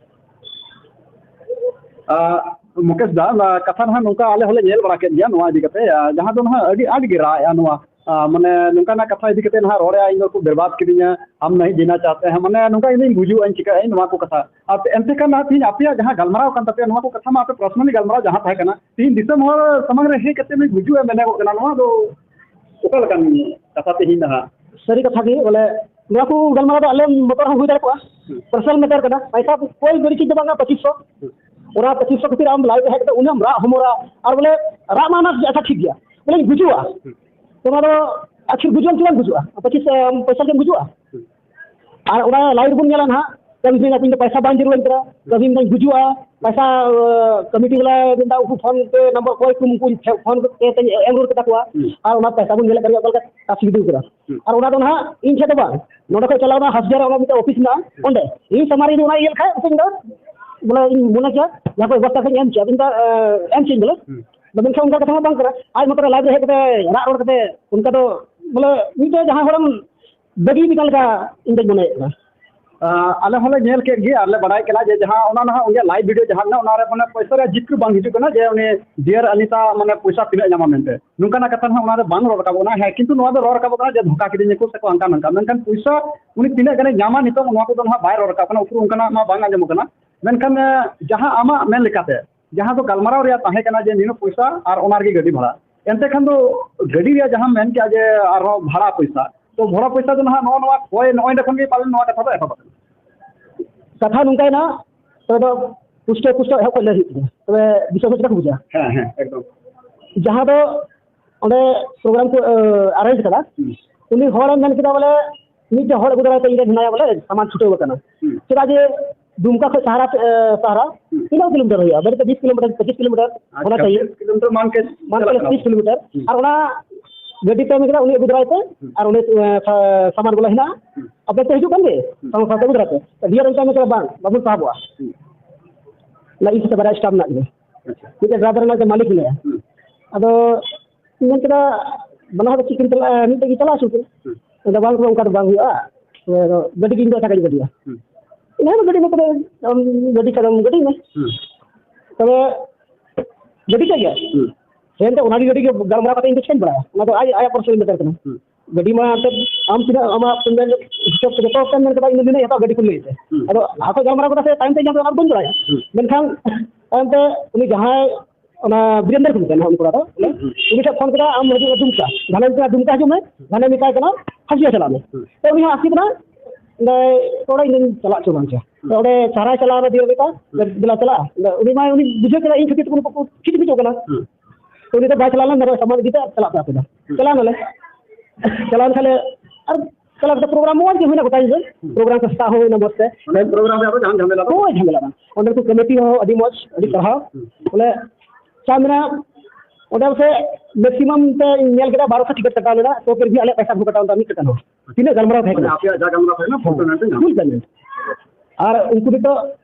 ᱟᱨ ᱢᱩᱠᱮᱥ ᱫᱟ, ᱱᱚᱣᱟ ᱠᱟᱛᱷᱟ ᱱᱟᱦᱟᱜ ᱱᱚᱝᱠᱟ ᱟᱞᱮ ᱦᱚᱸᱞᱮ ᱧᱮᱞ ᱵᱟᱲᱟ ᱠᱮᱫ ᱜᱮᱭᱟ ᱱᱚᱣᱟ ᱤᱫᱤ ᱠᱟᱛᱮ, ᱟᱨ ᱡᱟᱦᱟᱸ ᱫᱚ ᱱᱟᱦᱟᱜ ᱟᱹᱰᱤ ᱟᱸᱴ ᱜᱮ ᱨᱟᱜ ᱮᱜᱼᱟ ᱱᱚᱣᱟ, ᱟᱨ ᱢᱟᱱᱮ ᱱᱚᱝᱠᱟᱱᱟᱜ ᱠᱟᱛᱷᱟ ᱤᱫᱤ ᱠᱟᱛᱮ ᱱᱟᱦᱟᱜ ᱨᱚᱲ ᱮᱜᱼᱟ, ᱤᱧ ᱫᱚᱠᱚ ᱵᱮᱨᱵᱟᱫ ᱠᱤᱫᱤᱧᱟ, ᱟᱢ ᱱᱟᱦᱟᱜ ᱡᱮᱱᱟ ᱪᱟᱥ ᱮᱜᱼᱟ, ᱢᱟᱱᱮ ᱱᱚᱝᱠᱟ ᱤᱧ ᱫᱚᱧ ᱜᱩᱡᱩᱜᱼᱟ, ᱤᱧ ᱪᱤᱠᱟᱹᱜᱼᱟ, ᱤᱧ ᱱᱚᱣᱟ ᱠᱚ ᱠᱟᱛᱷᱟ᱾ ᱟᱨ ᱮᱱᱛᱮ ᱠᱷᱟᱱ ᱱᱟᱦᱟᱜ ᱛᱮᱦᱮᱧ ᱟᱯᱮᱭᱟᱜ ᱡᱟᱦᱟᱸ ᱜᱟᱞᱢᱟᱨᱟᱣ ᱠᱟᱱ ᱛᱟᱯᱮᱭᱟ, ᱱᱚᱣᱟ ᱠᱚ ᱠᱟᱛᱷᱟ ᱢᱟ ᱟᱯᱮ personally ᱜᱟᱞᱢᱟᱨᱟᱣ ᱡᱟᱦᱟᱸ ᱛᱟᱦᱮᱸ ᱠᱟᱱᱟ, ᱛᱮᱦᱮᱧ ᱫᱤᱥᱚᱢ ᱦᱚᱲ ᱥᱟᱢᱟᱝ ᱨᱮ ᱦᱮᱡ ᱠᱟᱛᱮ ᱱᱩᱭ ᱜᱩᱡᱩᱜ ᱮ ᱢᱮᱱᱮᱜᱚᱜ ᱠᱟᱱᱟ, ᱱᱚᱣᱟ ᱫᱚ ᱚᱠᱟ ᱞᱮᱠᱟᱱ ᱠᱟᱛᱷᱟ ᱛᱮᱦᱮᱧ ᱱᱟᱦᱟᱜ? ᱥᱟᱹᱨᱤ ᱠᱟᱛᱷᱟ ᱜᱮ, ᱵᱚᱞᱮ ᱱᱚᱣᱟ ᱠᱚ ᱜᱟᱞᱢᱟᱨᱟᱣ ᱫᱚ ᱟᱞᱮ ᱵᱚᱛᱚᱨ ᱦᱚᱸ ᱦᱩᱭ ᱫᱟᱲᱮ ᱠᱚᱜᱼᱟ᱾ ᱦᱩᱸ᱾ Personal matter ᱠᱟᱱᱟ, ᱯᱚᱭᱥᱟ ᱠᱚᱭ ᱵᱟᱹᱲᱤ ᱪᱤᱡᱽ ᱫᱚ ᱵᱟᱝᱟ, ᱯᱚᱸᱪᱤᱥ ᱥᱚ᱾ ᱦᱩᱸ᱾ ᱚᱱᱟ ᱯᱚᱸᱪᱤᱥ ᱥᱚ ᱠᱷᱟᱹᱛᱤᱨ ᱟᱢ live ᱨᱮ ᱦᱮᱡ ᱠᱟᱛᱮ ᱩᱱᱟᱹᱜ ᱮᱢ ᱨᱟᱜ ᱦᱚᱢᱚᱨᱟ, ᱟᱨ ᱵᱚᱞᱮ ᱨᱟᱜ ᱢᱟ ᱚᱱᱟ ᱟᱪᱪᱷᱟ ᱴᱷᱤᱠ ᱜᱮᱭᱟ, ᱵᱚᱞᱮᱧ ᱜᱩᱡᱩᱜᱼᱟ᱾ ᱦᱩᱸ᱾ ᱛᱚ ᱚᱱᱟ ᱫᱚ ᱟᱹᱠᱷᱤᱨ ᱜᱩᱡᱩᱜ ᱟᱢ ᱪᱮᱫᱟᱜ ᱮᱢ ᱜᱩᱡᱩᱜᱼᱟ? ᱯᱚᱸᱪᱤᱥ ᱥᱚ ᱯᱚᱭᱥᱟ ᱞᱟᱹᱜᱤᱫ ᱮᱢ ᱜᱩᱡᱩᱜᱼᱟ? ᱦᱩᱸ᱾ ᱟᱨ ᱚᱱᱟ live ᱨᱮᱵᱚᱱ ᱧᱮᱞᱟ ᱱᱟᱦᱟᱜ, ᱠᱟᱹᱢᱤ ᱥᱮᱫ ᱤᱧ ᱫᱚ ᱯᱚᱭᱥᱟ ᱵᱟᱝ ᱡᱟᱹᱨᱩᱲᱟᱹᱧ ᱠᱟᱱᱟ, ᱠᱟᱹᱢᱤ ᱢᱟᱧ ᱜᱩᱡᱩᱜᱼᱟ, ᱯᱚᱭᱥᱟ, ᱟᱸ, committee ᱵᱟᱞᱟ ᱢᱮᱱᱫᱟ ᱩᱱᱠᱩ phone ᱛᱮ number ᱠᱚᱭ ᱠᱚ ᱩᱱᱠᱩ ᱯᱷᱳᱱ ᱠᱟᱛᱮ ᱮᱢ ᱨᱩᱣᱟᱹᱲ ᱠᱟᱛᱟ ᱠᱚᱣᱟ᱾ ᱦᱩᱸ᱾ ᱟᱨ ᱚᱱᱟ ᱯᱚᱭᱥᱟ ᱵᱚᱱ ᱧᱮᱞᱮᱫ ᱠᱟᱱ ᱜᱮᱭᱟ ᱚᱠᱟ ᱞᱮᱠᱟ ᱠᱟᱥᱤ ᱵᱤᱫᱩ ᱠᱟᱱᱟ᱾ ᱦᱩᱸ᱾ ᱟᱨ ᱚᱱᱟ ᱫᱚ ᱱᱟᱦᱟᱜ ᱤᱧ ᱴᱷᱮᱱ ᱫᱚ ᱵᱟᱝ, ᱱᱚᱰᱮ ᱠᱷᱚᱱ ᱪᱟᱞᱟᱣ ᱮᱱᱟ ᱦᱟᱥᱡᱟᱨ ᱚᱱᱟ ᱢᱤᱫᱴᱮᱱ office ᱢᱮᱱᱟᱜᱼᱟ, ᱦᱩᱸ᱾ ᱚᱸᱰᱮ ᱤᱧ ᱥᱟᱢᱟᱝ ᱨᱮ ᱚᱱᱟ ᱤᱭᱟᱹ ᱞᱮᱠᱷᱟᱡ ᱤᱧ ᱫᱚ ᱵᱚᱞᱮ ᱤᱧ ᱢᱚᱱᱮ ᱠᱮᱭᱟ ᱡᱟᱦᱟᱸ ᱠᱚ ᱵᱮᱵᱚᱥᱛᱷᱟ ᱠᱚᱧ ᱮᱢ ᱠᱮᱭᱟ, ᱤᱧ ᱫᱚ, ᱮᱸ, ᱮᱢ ᱠᱮᱭᱟᱹᱧ ᱵᱚᱞᱮ᱾ ᱦᱩᱸ᱾ ᱟᱫᱚ ᱢᱮᱱᱠᱷᱟᱱ ᱚᱱᱠᱟ ᱠᱟᱛᱷᱟ ᱢᱟ ᱵᱟᱝ ᱠᱟᱱᱟ, ᱟᱡ ᱢᱚᱛᱚ ᱨᱮ live ᱨᱮ ᱦᱮᱡ ᱠᱟᱛᱮ ᱨᱟᱜ ᱨᱚᱲ ᱠᱟᱛᱮ ᱚᱱᱠᱟ ᱫᱚ ᱵᱚᱞᱮ ᱢᱤᱫᱴᱮᱱ ᱡᱟᱦᱟᱸᱭ ᱦᱚᱲᱮᱢ ᱵᱟᱹᱜᱤ ᱞᱮᱠᱟ ᱞᱮᱠᱟ ᱤᱧ ᱫᱚᱧ ᱢᱚᱱᱮᱭᱮᱫ ᱠᱟᱱᱟ᱾ ᱟᱸ, ᱟᱞᱮ ᱦᱚᱸᱞᱮ ᱧᱮᱞ ᱠᱮᱫ ᱜᱮ ᱟᱨ ᱞᱮ ᱵᱟᱲᱟᱭ ᱠᱟᱱᱟ ᱡᱮ ᱡᱟᱦᱟᱸ ᱚᱱᱟ ᱱᱟᱦᱟᱜ ᱩᱱᱤᱭᱟᱜ live video ᱡᱟᱦᱟᱸ ᱢᱮᱱᱟᱜᱼᱟ, ᱚᱱᱟ ᱨᱮ ᱢᱟᱱᱮ ᱯᱚᱭᱥᱟ ᱨᱮᱭᱟᱜ ᱡᱤᱠᱨ ᱵᱟᱝ ᱦᱤᱡᱩᱜ ᱠᱟᱱᱟ ᱡᱮ ᱩᱱᱤ dear ᱟᱱᱤᱛᱟ ᱢᱟᱱᱮ ᱯᱚᱭᱥᱟ ᱛᱤᱱᱟᱹᱜ ᱧᱟᱢᱟ ᱢᱮᱱᱛᱮ᱾ ᱱᱚᱝᱠᱟᱱᱟᱜ ᱠᱟᱛᱷᱟ ᱱᱟᱦᱟᱜ ᱚᱱᱟ ᱨᱮ ᱵᱟᱝ ᱨᱚᱲ ᱨᱟᱠᱟᱵᱚᱜ ᱠᱟᱱᱟ᱾ ᱦᱮᱸ, ᱠᱤᱱᱛᱩ ᱱᱚᱣᱟ ᱫᱚ ᱨᱚᱲ ᱨᱟᱠᱟᱵᱚᱜ ᱠᱟᱱᱟ ᱡᱮ ᱫᱷᱳᱠᱟ ᱠᱤᱫᱤᱧᱟ ᱠᱚ ᱥᱮ ᱠᱚ ᱦᱟᱱᱠᱟ ᱱᱚᱝᱠᱟ᱾ ᱢᱮᱱᱠᱷᱟᱱ ᱯᱚᱭᱥᱟ ᱩᱱᱤ ᱛᱤᱱᱟᱹᱜ ᱜᱟᱱᱮ ᱧᱟᱢᱟ ᱱᱤᱛᱚᱜ ᱱᱚᱣᱟ ᱠᱚᱫᱚ ᱱᱟᱦᱟᱜ ᱵᱟᱭ ᱨᱚᱲ ᱨᱟᱠᱟᱵ ᱠᱟᱱᱟ, ᱩᱠᱩᱨ ᱚᱱᱠᱟᱱᱟᱜ ᱢᱟ ᱵᱟᱝ ᱟᱸᱡᱚᱢᱚᱜ ᱠᱟᱱᱟ᱾ ᱢᱮᱱᱠᱷᱟᱱ, ᱮᱸ, ᱡᱟᱦᱟᱸ ᱟᱢᱟᱜ ᱢᱮᱱ ᱞᱮᱠᱟᱛᱮ, ᱡᱟᱦᱟᱸ ᱫᱚ ᱜᱟᱞᱢᱟᱨᱟᱣ ᱨᱮᱭᱟᱜ ᱛᱟᱦᱮᱸ ᱠᱟᱱᱟ ᱡᱮ ᱱᱤᱱᱟᱹᱜ ᱯᱚᱭᱥᱟ ᱟᱨ ᱚᱱᱟ ᱨᱮᱜᱮ ᱜᱟᱹᱰᱤ ᱵᱷᱟᱲᱟ, ᱮᱱᱛᱮ ᱠᱷᱟᱱ ᱫᱚ ᱜᱟᱹᱰᱤ ᱨᱮᱭᱟᱜ ᱡᱟᱦᱟᱸᱢ ᱢᱮᱱ ᱠᱮᱜᱼᱟ ᱡᱮ ᱟᱨᱦᱚᱸ ᱵᱷᱟᱲᱟ ᱯᱚᱭᱥᱟ, ᱛᱚ ᱵᱷᱚᱲᱟ ᱯᱚᱭᱥᱟ ᱫᱚ ᱱᱟᱦᱟᱜ ᱱᱚᱜᱼᱚ ᱱᱚᱣᱟ ᱠᱚᱭ ᱱᱚᱜᱼᱚᱭ ᱱᱚᱸᱰᱮ ᱠᱷᱚᱱ ᱜᱮ ᱯᱟᱞᱮᱱ ᱱᱚᱣᱟ ᱠᱟᱛᱷᱟ ᱫᱚ ᱮᱛᱚᱦᱚᱵ ᱟᱠᱟᱱᱟ᱾ ᱠᱟᱛᱷᱟ ᱱᱚᱝᱠᱟᱭᱮᱱᱟ, ᱛᱚᱵᱮ ᱫᱚ ᱯᱩᱥᱴᱟᱹᱣ ᱯᱩᱥᱴᱟᱹᱣ ᱮᱦᱚᱵ ᱠᱷᱚᱱ ᱞᱟᱹᱭ ᱦᱩᱭᱩᱜ ᱛᱤᱧᱟ, ᱛᱚᱵᱮ ᱫᱤᱥᱚᱢ ᱦᱚᱲ ᱪᱮᱠᱟ ᱠᱚ ᱵᱩᱡᱟ? ᱦᱮᱸ, ᱦᱮᱸ, ᱮᱠᱫᱚᱢ᱾ ᱡᱟᱦᱟᱸ ᱫᱚ ᱚᱸᱰᱮ ᱯᱨᱳᱜᱨᱟᱢ ᱠᱚ ᱟᱨᱮᱧᱡᱽ ᱠᱟᱫᱟ, ᱦᱩᱸ᱾ ᱩᱱᱤ ᱦᱚᱲᱮ ᱢᱮᱱ ᱠᱮᱫᱟ ᱵᱚᱞᱮ ᱢᱤᱫᱴᱮᱡ ᱦᱚᱲ ᱟᱹᱜᱩ ᱫᱟᱨᱟᱭ ᱛᱮ ᱤᱧ ᱴᱷᱮᱱ ᱦᱮᱱᱟᱭᱟ ᱵᱚᱞᱮ ᱥᱟᱢᱟᱱ ᱪᱷᱩᱴᱟᱹᱣ ᱟᱠᱟᱱᱟ᱾ ᱦᱩᱸ᱾ ᱪᱮᱫᱟᱜ ᱡᱮ ᱫᱩᱢᱠᱟ ᱠᱷᱚᱱ ᱥᱟᱦᱟᱨᱟ, ᱮ, ᱥᱟᱦᱟᱨᱟ ᱦᱩᱸ᱾ ᱛᱤᱱᱟᱹᱜ ᱠᱤᱞᱳᱢᱤᱴᱟᱨ ᱦᱩᱭᱩᱜᱼᱟ? ᱵᱟᱹᱲᱤ ᱛᱮ ᱵᱤᱥ ᱠᱤᱞᱳᱢᱤᱴᱟᱨ, ᱯᱚᱸᱪᱤᱥ ᱠᱤᱞᱳᱢᱤᱴᱟᱨ, ᱟᱪᱪᱷᱟ, ᱚᱱᱟ ᱛᱟᱭᱚᱢ ᱵᱤᱥ ᱠᱤᱞᱳᱢᱤᱴᱟᱨ ᱢᱟᱱ ᱠᱮ ᱢᱟᱱ ᱪᱟᱞᱟᱜ ᱠᱮ ᱠᱟᱱᱟ᱾ ᱛᱤᱥ ᱠᱤᱞᱳᱢᱤᱴᱟᱨ᱾ ᱦᱩᱸ᱾ ᱟᱨ ᱚᱱᱟ ᱜᱟᱹᱰᱤ ᱛᱮ ᱢᱮᱱ ᱠᱮᱫᱟ ᱩᱱᱤ ᱟᱹᱜᱩ ᱫᱟᱨᱟᱭ ᱛᱮ, ᱦᱩᱸ᱾ ᱟᱨ ᱚᱸᱰᱮ, ᱮ, ᱥᱟ-, ᱥᱟᱢᱟᱱ ᱵᱚᱞᱮ ᱦᱮᱱᱟᱜᱼᱟ, ᱦᱩᱸ᱾ ᱟᱯᱮ ᱯᱮ ᱦᱤᱡᱩᱜ ᱠᱟᱱ ᱜᱮ? ᱦᱩᱸ᱾ ᱥᱟᱢᱟᱱ ᱥᱟᱶᱛᱮ ᱟᱹᱜᱩ ᱫᱟᱨᱟᱭ ᱯᱮ᱾ ᱰᱤᱭᱟᱨ ᱚᱱᱠᱟ ᱢᱮᱱ ᱠᱮᱫᱟ, "ᱵᱟᱝ, ᱵᱟᱵᱚᱱ ᱥᱟᱦᱟᱵᱚᱜᱼᱟ᱾" ᱦᱩᱸ᱾ ᱚᱱᱟ ᱤᱧ ᱥᱟᱛᱮ ᱵᱟᱨᱭᱟ ᱥᱴᱟᱯ ᱢᱮᱱᱟᱜ ᱠᱤᱱᱟ᱾ ᱟᱪᱪᱷᱟ᱾ ᱢᱤᱫᱴᱮᱱ ᱰᱨᱟᱭᱵᱷᱟᱨ ᱢᱮᱱᱟᱭᱟ, ᱢᱟᱹᱞᱤᱠ ᱢᱮᱱᱟᱭᱟ᱾ ᱦᱩᱸ᱾ ᱟᱫᱚ ᱢᱮᱱ ᱠᱮᱫᱟ, "ᱵᱟᱱᱟ ᱦᱚᱲ ᱫᱚ ᱪᱮᱫ ᱠᱤᱱ ᱪᱟᱞᱟᱜᱼᱟ, ᱢᱤᱫᱴᱮᱡ ᱜᱮ ᱪᱟᱞᱟᱜ ᱦᱚᱪᱚ ᱯᱮ?" ᱦᱩᱸ᱾ ᱢᱮᱱᱫᱟ, "ᱵᱟᱝ, ᱚᱱᱠᱟ ᱫᱚ ᱵᱟᱝ ᱦᱩᱭᱩᱜᱼᱟ, ᱟᱫᱚ ᱜᱟᱹᱰᱤ ᱜᱮ ᱤᱧ ᱫᱚ ᱮᱴᱟᱜᱟᱜ ᱤᱧ ᱜᱟᱹᱰᱤᱭᱟ᱾" ᱦᱩᱸ᱾ ᱤᱱᱟᱹ ᱦᱤᱞᱳᱜ ᱜᱟᱹᱰᱤ ᱢᱟ ᱛᱚᱵᱮ ᱟᱢ ᱜᱟᱹᱰᱤ ᱠᱷᱟᱱ ᱫᱚᱢ ᱜᱟᱹᱰᱤ ᱢᱮ᱾ ᱦᱩᱸ᱾ ᱛᱚᱵᱮ ᱜᱟᱹᱰᱤ ᱠᱮᱫ ᱜᱮ᱾ ᱦᱩᱸ᱾ ᱦᱮᱸ, ᱛᱚ ᱚᱱᱟ ᱜᱮ ᱜᱟᱹᱰᱤ ᱜᱮ ᱜᱟᱞᱢᱟᱨᱟᱣ ᱠᱟᱛᱮ ᱤᱧ ᱫᱚ ᱪᱮᱫ ᱤᱧ ᱵᱟᱲᱟᱭᱟ? ᱚᱱᱟ ᱫᱚ ᱟᱡ, ᱟᱭᱟᱜ ᱯᱟᱨᱥᱚᱱᱟᱞ ᱢᱮᱴᱟᱨ ᱠᱟᱱᱟ᱾ ᱦᱩᱸ᱾ ᱜᱟᱹᱰᱤ ᱢᱟ ᱮᱱᱛᱮᱫ ᱟᱢ ᱛᱤᱱᱟᱹᱜ ᱟᱢᱟᱜ ᱯᱮᱢᱮᱱᱴ ᱦᱤᱥᱟᱹᱵ ᱛᱮ ᱡᱚᱛᱚ ᱯᱮᱢᱮᱱᱴ ᱠᱟᱫᱟ, ᱤᱧ ᱫᱚ ᱱᱤᱱᱟᱹᱜ ᱦᱟᱛᱟᱣ ᱜᱟᱹᱰᱤ ᱠᱚ ᱞᱟᱹᱭ ᱛᱮ᱾ ᱦᱩᱸ᱾ ᱟᱫᱚ ᱞᱟᱦᱟ ᱠᱷᱚᱱ ᱜᱟᱞᱢᱟᱨᱟᱣ ᱠᱟᱫᱟ ᱥᱮ ᱛᱟᱭᱚᱢ ᱛᱮ ᱤᱧ ᱫᱚ ᱚᱱᱟ ᱫᱚ ᱵᱟᱹᱧ ᱵᱟᱲᱟᱭᱟ᱾ ᱦᱩᱸ᱾ ᱢᱮᱱᱠᱷᱟᱱ ᱛᱟᱭᱚᱢ ᱛᱮ ᱩᱱᱤ ᱡᱟᱦᱟᱸᱭ ᱚᱱᱟ ᱵᱤᱨᱮᱱᱫᱨ ᱠᱚ ᱢᱮᱛᱟᱭᱟ ᱱᱟᱦᱟᱜ ᱩᱱᱤ ᱠᱚᱲᱟ ᱫᱚ, ᱦᱩᱸ, ᱦᱩᱸ᱾ ᱩᱱᱤ ᱴᱷᱮᱱ ᱯᱷᱳᱱ ᱠᱮᱫᱟ, "ᱟᱢ ᱦᱤᱡᱩᱜ ᱢᱮ ᱫᱩᱢᱠᱟ, ᱜᱷᱟᱱᱮ ᱢᱮᱛᱟᱭ ᱠᱟᱱᱟ, ᱦᱟᱡᱤᱨᱟ ᱪᱟᱞᱟᱜ ᱢᱮ᱾" ᱦᱩᱸ᱾ ᱛᱚ ᱩᱱᱤ ᱦᱚᱸ ᱟᱥᱠᱮᱛ ᱮᱱᱟ, ᱢᱮᱱᱫᱟᱭ, "ᱠᱚᱲᱟ ᱤᱧ ᱫᱚᱧ ᱪᱟᱞᱟᱜ ᱪᱚ ᱵᱟᱝ ᱪᱚ?" ᱦᱩᱸ᱾ ᱛᱚ ᱚᱸᱰᱮ ᱥᱟᱦᱟᱨᱟᱭ ᱪᱟᱞᱟᱣ ᱮᱱᱟ, ᱫᱤᱭᱮ ᱢᱮᱛᱟ, ᱦᱩᱸ᱾ "ᱫᱮᱞᱟ ᱪᱟᱞᱟᱜᱼᱟ?" ᱩᱱᱤ ᱢᱟ ᱩᱱᱤ ᱵᱩᱡᱷᱟᱹᱣ ᱠᱮᱫᱟ ᱤᱧ ᱠᱷᱟᱹᱛᱤᱨ ᱛᱮ ᱩᱱᱠᱩ ᱠᱚ ᱠᱷᱤᱡ ᱢᱤᱡᱚᱜ ᱠᱟᱱᱟ᱾ ᱦᱩᱸ᱾ ᱛᱚ ᱩᱱᱤ ᱫᱚ ᱵᱟᱭ ᱪᱟᱞᱟᱣ ᱞᱮᱱᱟ, ᱥᱟᱢᱟᱱ ᱤᱫᱤ ᱛᱮ ᱪᱟᱞᱟᱜ ᱯᱮ ᱟᱯᱮ ᱫᱚ᱾ ᱦᱩᱸ᱾ ᱪᱟᱞᱟᱣ ᱱᱟᱞᱮ᱾ ᱪᱟᱞᱟᱣ ᱮᱱ ᱠᱷᱟᱱᱞᱮ ᱟᱨ ᱪᱟᱞᱟᱣ ᱠᱟᱛᱮ ᱯᱨᱳᱜᱨᱟᱢ ᱢᱚᱡᱽ ᱜᱮ ᱦᱩᱭᱱᱟ, ᱜᱚᱴᱟ ᱧᱤᱫᱟᱹ᱾ ᱦᱩᱸ᱾ ᱯᱨᱳᱜᱨᱟᱢ ᱠᱚ ᱥᱮᱛᱟᱜ ᱦᱚᱸ ᱦᱩᱭᱱᱟ ᱢᱚᱡᱽ ᱛᱮ᱾ ᱚᱱᱮ ᱯᱨᱳᱜᱨᱟᱢ ᱨᱮ ᱟᱫᱚ ᱡᱟᱦᱟᱱ ᱡᱷᱟᱢᱮᱞᱟ ᱫᱚ? ᱦᱳᱭ, ᱡᱷᱟᱢᱮᱞᱟ ᱵᱟᱝ᱾ ᱚᱸᱰᱮ ᱠᱚ ᱠᱚᱢᱤᱴᱤ ᱦᱚᱸ ᱟᱹᱰᱤ ᱢᱚᱡᱽ, ᱟᱹᱰᱤ ᱦᱩᱸ᱾ ᱥᱟᱨᱦᱟᱣ᱾ ᱦᱩᱸ᱾ ᱵᱚᱞᱮ ᱪᱟ ᱢᱮᱱᱟ, ᱚᱸᱰᱮ ᱥᱮ ᱢᱮᱠᱥᱤᱢᱟᱢ ᱛᱮ ᱧᱮᱞ ᱠᱮᱫᱟ ᱵᱟᱨᱚᱥᱚ ᱴᱤᱠᱤᱴ ᱠᱟᱴᱟᱣ ᱞᱮᱱᱟ, ᱛᱚ ᱯᱷᱤᱨ ᱵᱷᱤ ᱟᱞᱮᱭᱟᱜ ᱯᱚᱭᱥᱟ ᱵᱟᱠᱚ ᱠᱟᱴᱟᱣ ᱞᱮᱫᱟ ᱢᱤᱫ ᱴᱟᱠᱟ ᱦᱚᱸ᱾ ᱛᱤᱱᱟᱹᱜ ᱜᱟᱞᱢᱟᱨᱟᱣ ᱛᱟᱦᱮᱸ ᱢᱟᱱᱮ ᱠᱟᱱᱟ? ᱟᱯᱮᱭᱟᱜ ᱡᱟ ᱜᱟᱞᱢᱟᱨᱟᱣ ᱛᱟᱦᱮᱸ ᱠᱟᱱᱟ, ᱦᱮᱸ, ᱯᱷᱩᱞ ᱯᱮᱢᱮᱱᱴ ᱯᱮ ᱧᱟᱢ ᱯᱷᱩᱞ ᱠᱮᱫᱟ᱾ ᱯᱮᱢᱮᱱᱴ᱾ ᱟᱨ ᱩᱱᱠᱩ ᱱᱤᱛᱚᱜ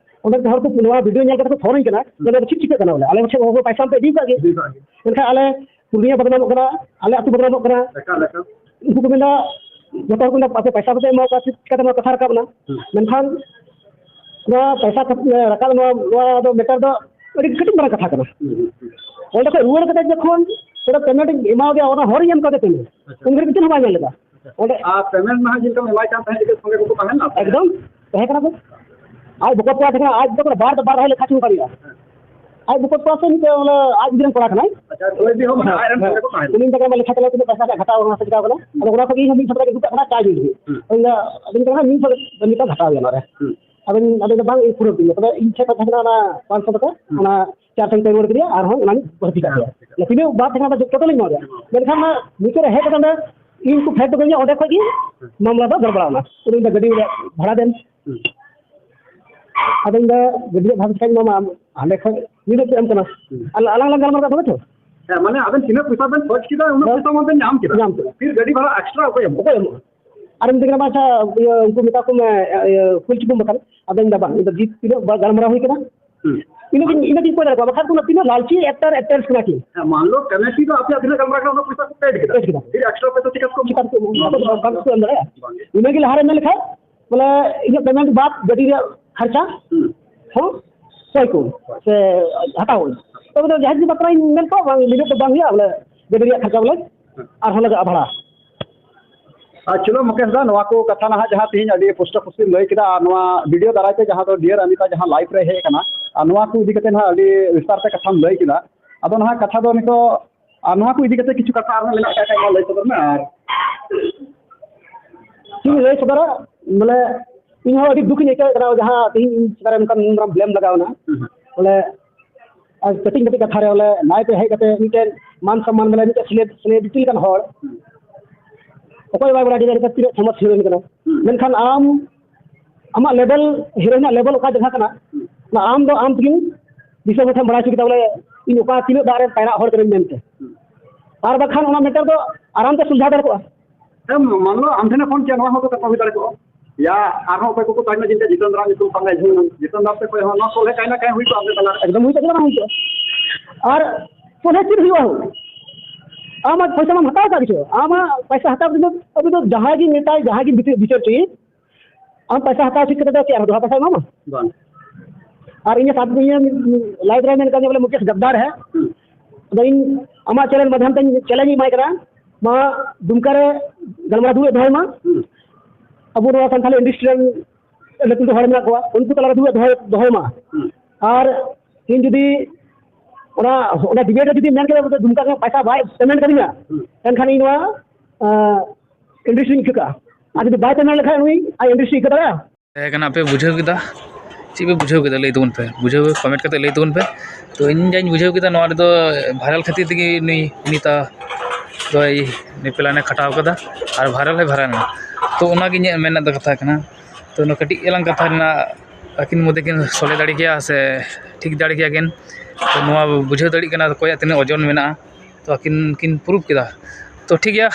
ᱚᱸᱰᱮ ᱦᱚᱲ ᱠᱚ ᱱᱚᱣᱟ ᱵᱷᱤᱰᱤᱭᱳ ᱧᱮᱞ ᱠᱟᱛᱮ ᱠᱚ ᱯᱷᱳᱱ ᱟᱹᱧ ᱠᱟᱱᱟ, ᱦᱩᱸ᱾ ᱱᱚᱰᱮ ᱫᱚ ᱪᱮᱫ ᱪᱤᱠᱟᱹᱜ ᱠᱟᱱᱟ ᱵᱚᱞᱮ? ᱟᱞᱮ ᱴᱷᱮᱱ ᱯᱚᱭᱥᱟ ᱯᱮ ᱤᱫᱤ ᱠᱟᱜ ᱜᱮ᱾ ᱤᱫᱤ ᱠᱟᱜ ᱜᱮ᱾ ᱢᱮᱱᱠᱷᱟᱱ ᱟᱞᱮ ᱯᱩᱨᱩᱞᱤᱭᱟᱹ ᱵᱚᱫᱱᱟᱢᱚᱜ ᱠᱟᱱᱟ, ᱟᱞᱮ ᱟᱹᱛᱩ ᱵᱚᱫᱱᱟᱢᱚᱜ ᱠᱟᱱᱟ᱾ ᱮᱠᱟᱞ, ᱮᱠᱟᱞ᱾ ᱩᱱᱠᱩ ᱠᱚ ᱢᱮᱱᱫᱟ, ᱡᱚᱛᱚ ᱦᱚᱲ ᱠᱚ ᱢᱮᱱᱫᱟ, "ᱟᱯᱮ ᱯᱚᱭᱥᱟ ᱵᱟᱯᱮ ᱮᱢᱟ ᱠᱚᱣᱟ, ᱪᱤᱠᱟᱹᱛᱮ ᱱᱚᱣᱟ ᱠᱟᱛᱷᱟ ᱨᱟᱠᱟᱵ ᱮᱱᱟ?" ᱦᱩᱸ᱾ ᱢᱮᱱᱠᱷᱟᱱ ᱱᱚᱣᱟ ᱯᱚᱭᱥᱟ ᱠᱟᱛ-, ᱨᱟᱠᱟᱵ, ᱱᱚᱣᱟ, ᱱᱚᱣᱟ ᱫᱚ ᱢᱮᱴᱟᱨ ᱫᱚ ᱟᱹᱰᱤ ᱠᱟᱹᱴᱤᱡ ᱢᱟᱨᱟᱝ ᱠᱟᱛᱷᱟ ᱠᱟᱱᱟ᱾ ᱦᱩᱸ, ᱦᱩᱸ, ᱦᱩᱸ᱾ ᱚᱸᱰᱮ ᱠᱷᱚᱱ ᱨᱩᱣᱟᱹᱲ ᱠᱟᱛᱮ ᱡᱚᱠᱷᱚᱱ ᱚᱸᱰᱮ ᱯᱮᱢᱮᱱᱴ ᱤᱧ ᱮᱢᱟ ᱫᱮᱭᱟ, ᱚᱱᱟ ᱦᱚᱲᱤᱧ ᱮᱢ ᱠᱟᱫᱮ ᱯᱮᱢᱮᱱᱴ᱾ ᱟᱪᱪᱷᱟ᱾ ᱩᱱ ᱜᱷᱟᱹᱲᱤᱡ ᱪᱮᱫ ᱦᱚᱸ ᱵᱟᱭ ᱧᱮᱞ ᱞᱮᱫᱟ᱾ ᱟᱪᱪᱷᱟ᱾ ᱚᱸᱰᱮ ᱟᱨ ᱯᱮᱢᱮᱱᱴ ᱢᱟ ᱦᱟᱸᱜ ᱪᱮᱫ ᱞᱮᱠᱟᱢ ᱮᱢᱟᱭ ᱠᱟᱱ ᱛᱟᱦᱮᱸᱫ, ᱪᱤᱠᱟᱹ ᱥᱚᱸᱜᱮ ᱠᱚᱠᱚ ᱛᱟᱦᱮᱸ ᱞᱮᱱᱟ? ᱮᱠᱫᱚᱢ, ᱛᱟᱦᱮᱸ ᱠᱟᱱᱟ ᱠᱚ᱾ ᱟᱡ ᱵᱚᱠᱚᱛ ᱠᱚᱲᱟ ᱛᱟᱦᱮᱸ ᱠᱟᱱᱟ, ᱟᱡ ᱫᱚ ᱵᱟᱨ, ᱵᱟᱨ ᱫᱷᱟᱣ ᱞᱮᱠᱷᱟ ᱪᱩ ᱫᱟᱲᱮᱭᱟᱜᱼᱟ᱾ ᱦᱮᱸ᱾ ᱟᱡ ᱵᱚᱠᱚᱛ ᱠᱚᱲᱟ ᱥᱮ ᱢᱤᱫᱴᱮᱱ, ᱚᱱᱟ ᱟᱡ ᱜᱤᱫᱽᱨᱟᱹ ᱠᱚᱲᱟ ᱠᱟᱱᱟᱭ᱾ ᱟᱪᱪᱷᱟ, ᱠᱚᱭᱮᱠ ᱫᱤᱱ ᱦᱚᱸ ᱢᱟᱱᱮ ᱟᱡ ᱨᱮᱱ ᱠᱚᱲᱟ ᱠᱚ ᱛᱟᱦᱮᱸ ᱞᱮᱱᱟ᱾ ᱩᱱᱤ ᱢᱮᱛᱟ ᱠᱚᱣᱟ, ᱞᱮᱠᱷᱟ ᱛᱟᱞᱟ ᱛᱤᱱᱟᱹᱜ ᱯᱚᱭᱥᱟ ᱨᱮᱱᱟᱜ ᱜᱷᱟᱴᱟᱣ ᱚᱱᱟ ᱥᱮ ᱪᱤᱠᱟᱹᱣ ᱠᱟᱱᱟ᱾ ᱟᱫᱚ ᱚᱱᱟ ᱠᱷᱚᱱ ᱜᱮ ᱤᱧ ᱦᱚᱸ ᱢᱤᱫ ᱥᱚ ᱴᱟᱠᱟ ᱫᱩ ᱴᱟᱠᱟ ᱜᱷᱟᱴᱟᱣ ᱜᱮᱭᱟ ᱱᱚᱣᱟ ᱨᱮ᱾ ᱦᱩᱸ᱾ ᱟᱫᱚᱧ ᱟᱫᱚᱧ ᱢᱮᱛᱟ ᱠᱚᱣᱟ, ᱢᱤᱫ ᱥᱚ ᱫᱚ ᱢᱤᱫ ᱫᱚ ᱜᱷᱟᱴᱟᱣ ᱜᱮᱭᱟ ᱱᱚᱣᱟ ᱨᱮ᱾ ᱦᱩᱸ᱾ ᱟᱫᱚᱧ ᱟᱫᱚᱧ ᱫᱚ ᱵᱟᱝ ᱤᱧ ᱯᱩᱨᱟᱹᱣ ᱛᱤᱧᱟ, ᱛᱚᱵᱮ ᱤᱧ ᱴᱷᱮᱱ ᱠᱷᱚᱱ ᱛᱟᱦᱮᱸ ᱠᱟᱱᱟ ᱚᱱᱟ ᱯᱟᱸᱪ ᱥᱚ ᱴᱟᱠᱟ, ᱦᱩᱸ᱾ ᱚᱱᱟ ᱪᱟᱨ ᱥᱚ ᱠᱚ ᱨᱩᱣᱟᱹᱲ ᱠᱮᱫᱮᱭᱟ, ᱟᱨᱦᱚᱸ ᱚᱱᱟᱧ ᱵᱟᱹᱲᱛᱤ ᱠᱟᱜ ᱦᱮᱸ, ᱛᱟᱭᱟ᱾ ᱴᱷᱤᱠ ᱟᱪᱷᱮ᱾ ᱛᱤᱱᱟᱹᱜ ᱵᱟᱫ ᱛᱟᱦᱮᱸ ᱠᱟᱱᱟ ᱡᱚᱛᱚ ᱞᱤᱧ ᱮᱢᱟ ᱫᱮᱭᱟ᱾ ᱢᱮᱱᱠᱷᱟᱱ ᱚᱱᱟ ᱢᱩᱪᱟᱹᱫ ᱨᱮ ᱦᱮᱡ ᱠᱟᱛᱮ ᱚᱸᱰᱮ ᱤᱧ ᱠᱚ ᱯᱷᱮᱰ ᱦᱚᱴᱚ ᱠᱟᱹᱧᱟ, ᱚᱸᱰᱮ ᱠᱷᱚᱡ ᱜᱮ ᱦᱩᱸ᱾ ᱢᱟᱢᱞᱟ ᱫᱚ ᱜᱟᱲᱵᱟᱲᱟᱣ ᱮᱱᱟ᱾ ᱩᱱᱤ ᱫᱚ ᱜᱟᱹᱰᱤ ᱨᱮᱭᱟᱜ ᱵᱷᱟᱲᱟ ᱫᱮᱱ᱾ ᱦᱩᱸ᱾ ᱟᱫᱚᱧ ᱫᱚ ᱜᱟᱹᱰᱤ ᱨᱮᱭᱟᱜ ᱵᱷᱟᱲᱟ ᱪᱤᱠᱟᱹᱧ ᱮᱢᱟᱢᱟ? ᱟᱢ ᱦᱟᱸᱰᱮ ᱠᱷᱚᱡ ᱱᱤᱱᱟᱹᱜ ᱯᱮ ᱮᱢ ᱠᱟᱱᱟ᱾ ᱦᱩᱸ᱾ ᱟᱨ ᱟᱞᱟᱝ ᱞᱟᱝ ᱜᱟᱞᱢᱟᱨᱟᱣ ᱠᱟᱜ ᱛᱚᱵᱮ ᱛᱚ? ᱦᱮᱸ, ᱢᱟᱱᱮ ᱟᱵᱮᱱ ᱛᱤᱱᱟᱹᱜ ᱯᱚᱭᱥᱟ ᱵᱮᱱ ᱠᱷᱚᱡ ᱠᱮᱫᱟ, ᱩᱱᱟᱹᱜ ᱦᱮᱸ᱾ ᱯᱚᱭᱥᱟ ᱢᱟᱵᱮᱱ ᱧᱟᱢ ᱠᱮᱫᱟ᱾ ᱧᱟᱢ ᱠᱮᱫᱟ᱾ ᱯᱷᱤᱨ ᱜᱟᱹᱰᱤ ᱵᱷᱟᱲᱟ ᱮᱠᱥᱴᱨᱟ ᱚᱠᱚᱭ ᱮᱢᱚᱜᱼᱟ? ᱚᱠᱚᱭ ᱮᱢᱚᱜᱼᱟ? ᱟᱨ ᱢᱤᱛᱟᱹᱧ ᱠᱟᱱᱟ, "ᱟᱪᱪᱷᱟ, ᱤᱭᱟᱹ, ᱩᱱᱠᱩ ᱢᱮᱛᱟ ᱠᱚᱢᱮ, ᱤᱭᱟᱹ, ᱠᱩᱞ ᱪᱩᱠᱩᱢ ᱵᱟᱠᱷᱟᱱ?" ᱟᱫᱚᱧ ᱢᱮᱱᱫᱟ, "ᱵᱟᱝ, ᱤᱧ ᱫᱚ ᱡᱤᱛ ᱛᱤᱱᱟᱹᱜ ᱵᱟ-, ᱜᱟᱞᱢᱟᱨᱟᱣ ᱦᱩᱭ ᱠᱟᱱᱟ, ᱦᱩᱸ᱾ ᱤᱱᱟᱹᱜᱤᱧ, ᱤᱱᱟᱹᱜᱤᱧ ᱠᱚᱭ ᱫᱟᱲᱮ ᱠᱚᱣᱟ, ᱵᱟᱠᱷᱟᱱ ᱩᱱᱟᱹᱜ ᱛᱤᱱᱟᱹᱜ ᱞᱟᱞᱪᱤ actor, actress ᱠᱟᱱᱟ ᱠᱤᱱ?" ᱦᱮᱸ, ᱢᱟᱱ ᱞᱚ ᱠᱮᱢᱮᱥᱴᱨᱤ ᱫᱚ ᱟᱯᱮᱭᱟᱜ ᱛᱤᱱᱟᱹᱜ ᱜᱟᱞᱢᱟᱨᱟᱣ ᱠᱟᱱᱟ, ᱚᱱᱟ ᱯᱚᱭᱥᱟ ᱠᱚ paid ᱠᱮᱫᱟ᱾ Paid ᱠᱮᱫᱟ᱾ ᱯᱷᱤᱨ ᱮᱠᱥᱴᱨᱟ ᱯᱚᱭᱥᱟ ᱪᱤᱠᱟ ᱠᱚ ᱪᱤᱠᱟ ᱠᱚ ᱮᱢᱚᱜᱼᱟ? ᱚᱱᱟ ᱫᱚ ᱵᱟᱝ, ᱵᱟᱝ ᱠᱚ ᱮᱢ ᱫᱟᱲᱮᱭᱟᱜᱼᱟ᱾ ᱵᱟᱝ᱾ ᱤᱱᱟᱹᱜᱮ ᱞᱟᱦᱟᱨᱮ ᱢᱮᱱ ᱞᱮᱠᱷᱟᱡ, ᱵᱚᱞᱮ, ᱤᱧᱟᱹᱜ payment ᱵᱟᱫ ᱜᱟᱹᱰᱤ ᱨᱮᱭᱟᱜ ᱠᱷᱚᱨᱪᱟ ᱦᱩᱸ᱾ ᱦᱚᱸ ᱥᱚᱭ ᱠᱚ ᱥᱮ ᱦᱟᱛᱟᱣ ᱦᱩᱭ᱾ ᱛᱚᱵᱮ ᱫᱚ ᱡᱟᱦᱟᱸᱭ ᱡᱩᱫᱤ ᱵᱟᱛᱨᱟᱧ ᱢᱮᱱ ᱠᱚᱣᱟ, ᱵᱟᱝ, ᱤᱱᱟᱹᱜ ᱫᱚ ᱵᱟᱝ ᱦᱩᱭᱩᱜᱼᱟ, ᱵᱚᱞᱮ, ᱜᱟᱹᱰᱤ ᱨᱮᱭᱟᱜ ᱠᱷᱚᱨᱪᱟ, ᱵᱚᱞᱮ, ᱟᱨᱦᱚᱸ ᱞᱟᱜᱟᱜᱼᱟ ᱵᱷᱟᱲᱟ᱾ ᱟᱨ ᱪᱚᱞᱚ ᱢᱩᱠᱮᱥ ᱫᱟ, ᱱᱚᱣᱟ ᱠᱚ ᱠᱟᱛᱷᱟ ᱱᱟᱦᱟᱜ ᱡᱟᱦᱟᱸ ᱛᱤᱦᱤᱧ ᱟᱹᱰᱤ ᱯᱩᱥᱴᱟᱹ ᱯᱩᱥᱴᱤᱢ ᱞᱟᱹᱭ ᱠᱮᱫᱟ, ᱟᱨ ᱱᱚᱣᱟ video ᱫᱟᱨᱟᱭ ᱛᱮ ᱡᱟᱦᱟᱸ ᱫᱚ Dear Amita ᱡᱟᱦᱟᱸ live ᱨᱮ ᱦᱮᱡ ᱟᱠᱟᱱᱟ, ᱟᱨ ᱱᱚᱣᱟ ᱠᱚ ᱤᱫᱤ ᱠᱟᱛᱮ ᱱᱟᱦᱟᱜ ᱟᱹᱰᱤ ᱵᱤᱥᱛᱟᱨ ᱛᱮ ᱠᱟᱛᱷᱟᱢ ᱞᱟᱹᱭ ᱠᱮᱫᱟ᱾ ᱟᱫᱚ ᱱᱟᱦᱟᱜ ᱠᱟᱛᱷᱟ ᱫᱚ ᱱᱤᱛᱚᱜ, ᱟᱨ ᱱᱚᱣᱟ ᱠᱚ ᱤᱫᱤ ᱠᱟᱛᱮ ᱠᱤᱪᱷᱩ ᱠᱟᱛᱷᱟ ᱟᱨᱦᱚᱸ ᱢᱮᱱᱟᱜ ᱠᱷᱟᱡ ᱢᱟ ᱞᱟᱹᱭ ᱥᱚᱫᱚᱨ ᱢᱮ᱾ ᱟᱨ ᱤᱧ ᱞᱟᱹᱭ ᱥᱚᱫᱚᱨᱟ, ᱵᱚᱞᱮ, ᱤᱧ ᱦᱚᱸ ᱟᱹᱰᱤ ᱫᱩᱠ ᱤᱧ ᱟᱹᱭᱠᱟᱹᱣᱮᱫ ᱠᱟᱱᱟ, ᱡᱟᱦᱟᱸ ᱛᱤᱦᱤᱧ ᱤᱧ ᱪᱮᱛᱟᱱ ᱨᱮ ᱱᱚᱝᱠᱟᱱ ᱱᱚᱝᱠᱟᱱ blame ᱞᱟᱜᱟᱣ ᱮᱱᱟ᱾ ᱦᱩᱸ᱾ ᱵᱚᱞᱮ, ᱟᱨ ᱠᱟᱹᱴᱤᱡ ᱠᱟᱹᱴᱤᱡ ᱠᱟᱛᱷᱟ ᱨᱮ ᱵᱚᱞᱮ ᱱᱟᱭ ᱛᱮ ᱦᱮᱡ ᱠᱟᱛᱮ ᱢᱤᱫᱴᱮᱱ ᱢᱟᱱ ᱥᱚᱢᱢᱟᱱ, ᱵᱚᱞᱮ, ᱢᱤᱫᱴᱮᱱ cele-, celebrity ᱞᱮᱠᱟᱱ ᱦᱚᱲ, ᱦᱩᱸ᱾ ᱚᱠᱚᱭ ᱵᱟᱭ ᱵᱟᱲᱟᱭ ᱡᱮ ᱛᱤᱱᱟᱹᱜ famous heroine ᱠᱟᱱᱟ᱾ ᱦᱩᱸ᱾ ᱢᱮᱱᱠᱷᱟᱱ ᱟᱢ, ᱟᱢᱟᱜ level, heroine ᱟᱜ level ᱚᱠᱟ ᱡᱟᱭᱜᱟ ᱠᱟᱱᱟ, ᱦᱩᱸ᱾ ᱚᱱᱟ ᱟᱢ ᱫᱚ ᱟᱢ ᱛᱮᱜᱮᱢ ᱫᱤᱥᱚᱢ ᱦᱚᱲ ᱴᱷᱮᱱ ᱵᱟᱲᱟᱭ ᱦᱚᱪᱚ ᱠᱮᱫᱟ, ᱵᱚᱞᱮ, ᱤᱧ ᱚᱠᱟ ᱛᱤᱱᱟᱹᱜ ᱫᱟᱜ ᱨᱮ ᱯᱟᱭᱨᱟᱜ ᱦᱚᱲ ᱠᱟᱹᱱᱟᱹᱧ ᱢᱮᱱᱛᱮ᱾ ᱦᱩᱸ᱾ ᱟᱨ ᱵᱟᱠᱷᱟᱱ ᱚᱱᱟ matter ᱫᱚ ᱟᱨᱟᱢ ᱛᱮ ᱥᱩᱞᱡᱷᱟᱣ ᱫᱟᱲᱮ ᱠᱚᱜᱼᱟ᱾ ᱦᱮᱸ, ᱢᱟᱱ ᱞᱚ, ᱟᱢ ᱴᱷᱮᱱ ᱠᱷᱚᱱ ᱪᱮᱫ ᱱᱚᱣᱟ ᱦᱚᱸ ᱠᱟᱛᱷᱟ ᱦᱩᱭ ᱫᱟᱲᱮ ᱠᱚᱜᱼᱟ? ᱭᱟ, ᱟᱨᱦᱚᱸ ᱚᱠᱚᱭ ᱠᱚᱠᱚ ᱛᱟᱦᱮᱱᱟ, ᱡᱮ ᱡᱤᱛᱚᱱ ᱫᱟᱨᱟᱢ ᱧᱩᱛᱩᱢ ᱯᱟᱸᱡᱟ ᱡᱷᱩᱢ, ᱡᱤᱛᱚᱱ ᱫᱟᱨᱟᱢ ᱛᱮ ᱠᱷᱚᱡ ᱦᱚᱸ ᱱᱚᱣᱟ ᱥᱚᱞᱦᱮ ᱠᱟᱭᱱᱟ ᱠᱟᱭ ᱦᱩᱭ ᱠᱚᱜᱼᱟ, ᱟᱯᱮ ᱛᱟᱞᱟ ᱨᱮ᱾ ᱮᱠᱫᱚᱢ ᱦᱩᱭ ᱠᱚᱜᱼᱟ, ᱵᱟᱝ ᱦᱩᱭ ᱠᱚᱜᱼᱟ᱾ ᱟᱨ ᱥᱚᱞᱦᱮ ᱪᱮᱫ ᱦᱩᱭᱩᱜᱼᱟ? ᱟᱢᱟᱜ ᱯᱚᱭᱥᱟ ᱢᱟᱢ ᱦᱟᱛᱟᱣ ᱟᱠᱟᱫ ᱠᱤᱪᱷᱩ, ᱟᱢᱟᱜ ᱯᱚᱭᱥᱟ ᱦᱟᱛᱟᱣ ᱠᱟᱛᱮ ᱫᱚ ᱟᱵᱚ ᱫᱚ ᱡᱟᱦᱟᱸᱭ ᱜᱮ ᱢᱮᱛᱟᱭ, ᱡᱟᱦᱟᱸᱭ ᱜᱮ ᱵᱤᱪᱟᱹᱨ, ᱵᱤᱪᱟᱹᱨ ᱦᱚᱪᱚᱭᱮ, ᱟᱢ ᱯᱚᱭᱥᱟ ᱦᱟᱛᱟᱣ ᱴᱷᱤᱠ ᱠᱟᱛᱮ ᱫᱚ ᱪᱮᱫ ᱟᱨ ᱫᱚᱦᱲᱟ ᱯᱚᱭᱥᱟ ᱮᱢᱟᱢᱟ? ᱵᱟᱝ᱾ ᱟᱨ ᱤᱧᱟᱹᱜ ᱥᱟᱵ, ᱤᱧᱟᱹᱜ live ᱨᱮ ᱢᱮᱱ ᱠᱟᱫᱤᱧᱟ ᱵᱚᱞᱮ ᱢᱩᱠᱮᱥ ᱜᱟᱫᱫᱟᱨ ᱦᱮ᱾ ᱦᱩᱸ᱾ ᱟᱫᱚ ᱤᱧ ᱟᱢᱟᱜ channel ᱢᱟᱫᱷᱭᱚᱢ ᱛᱮ challenge ᱤᱧ ᱮᱢᱟᱭ ᱠᱟᱱᱟ, ᱱᱚᱣᱟ ᱫᱩᱢᱠᱟ ᱨᱮ ᱜᱟᱞᱢᱟᱨᱟᱣ ᱫᱩᱲᱩᱵ ᱫᱚᱦᱚᱭ ᱢᱟ᱾ ᱦᱩᱸ᱾ ᱟᱵᱚ ᱱᱚᱣᱟ ᱥᱟᱱᱛᱟᱲ industry ᱨᱮᱱ ᱞᱟᱹᱴᱩ ᱞᱟᱹᱴᱩ ᱦᱚᱲ ᱢᱮᱱᱟᱜ ᱠᱚᱣᱟ, ᱩᱱᱠᱩ ᱛᱟᱞᱟᱨᱮ ᱫᱩᱲᱩᱵ ᱫᱚᱦᱚᱭ, ᱫᱚᱦᱚᱭ ᱢᱟ᱾ ᱦᱩᱸ᱾ ᱟᱨ ᱤᱧ ᱡᱩᱫᱤ ᱚᱱᱟ ᱚᱱᱟ ᱰᱤᱵᱮᱴ ᱨᱮ ᱡᱩᱫᱤ ᱢᱮᱱ ᱠᱮᱫᱟ ᱫᱩᱢᱠᱟ ᱠᱷᱚᱱ ᱯᱚᱭᱥᱟ ᱵᱟᱭ ᱯᱮᱢᱮᱱᱴ ᱠᱟᱫᱤᱧᱟ, ᱮᱱᱠᱷᱟᱱ ᱤᱧ ᱱᱚᱣᱟ ᱤᱱᱰᱟᱥᱴᱨᱤᱧ ᱤᱠᱟᱹ ᱠᱟᱜᱼᱟ᱾ ᱟᱨ ᱡᱩᱫᱤ ᱵᱟᱭ ᱯᱮᱢᱮᱱᱴ ᱞᱮᱠᱷᱟᱱ ᱩᱱᱤ ᱟᱡ ᱤᱱᱰᱟᱥᱴᱨᱤ ᱤᱠᱟᱹ ᱫᱟᱲᱮᱭᱟᱜᱼᱟ? ᱛᱟᱦᱮᱸ ᱠᱟᱱᱟ, ᱟᱯᱮ ᱵᱩᱡᱷᱟᱹᱣ ᱠᱮᱫᱟ? ᱪᱮᱫ ᱯᱮ ᱵᱩᱡᱷᱟᱹᱣ ᱠᱮᱫᱟ ᱞᱟᱹᱭ ᱛᱟᱵᱚᱱ ᱯᱮ, ᱵᱩᱡᱷᱟᱹᱣ ᱠᱚᱢᱮᱱᱴ ᱠᱟᱛᱮ ᱞᱟᱹᱭ ᱛᱟᱵᱚᱱ ᱯᱮ᱾ ᱛᱚ ᱤᱧ ᱡᱟᱧ ᱵᱩᱡᱷᱟᱹᱣ ᱠᱮᱫᱟ ᱱᱚᱣᱟ ᱨᱮᱫᱚ ᱵᱷᱟᱭᱨᱟᱞ ᱠᱷᱟᱹᱛᱤᱨ ᱛᱮᱜᱮ ᱱᱩᱭ ᱱᱮᱛᱟ ᱫᱚᱭ ᱱᱩᱭ ᱯᱞᱟᱱᱮ ᱠᱷᱟᱴᱟᱣ ᱠᱟᱫᱟ ᱟᱨ ᱵᱷᱟᱭᱨᱟᱞ ᱦᱚᱸᱭ ᱵᱷᱟᱭᱨᱟᱞ ᱮᱱᱟ᱾ ᱛᱚ ᱚᱱᱟᱜᱮ ᱤᱧᱟᱹᱜ ᱢᱮᱱ ᱨᱮᱱᱟᱜ ᱫᱚ ᱠᱟᱛᱷᱟ ᱠᱟᱱᱟ᱾ ᱛᱚ ᱱᱚᱣᱟ ᱠᱟᱹᱴᱤᱡ ᱜᱮᱞᱟᱝ ᱠᱟᱛᱷᱟ ᱨᱮᱱᱟᱜ ᱟᱹᱠᱤᱱ ᱢᱚᱫᱽᱫᱷᱮ ᱠᱤᱱ ᱥᱚᱞᱦᱮ ᱫᱟᱲᱮ ᱠᱮᱭᱟ ᱥᱮ ᱴᱷᱤᱠ ᱫᱟᱲᱮ ᱠᱮᱭᱟ ᱠᱤᱱ᱾ ᱛᱚ ᱱᱚᱣᱟ ᱵᱩᱡᱷᱟᱹᱣ ᱫᱟᱲᱮᱭᱟᱜ ᱠᱟᱱᱟ ᱚᱠᱚᱭᱟᱜ ᱛᱤᱱᱟᱹᱜ ᱳᱡᱚᱱ ᱢᱮᱱᱟᱜᱼᱟ᱾ ᱛᱚ ᱟᱹᱠᱤᱱ ᱠᱤᱱ ᱯᱨᱩᱵᱷ ᱠᱮᱫᱟ᱾ ᱛᱚ ᱴᱷᱤᱠ ᱜᱮᱭᱟ,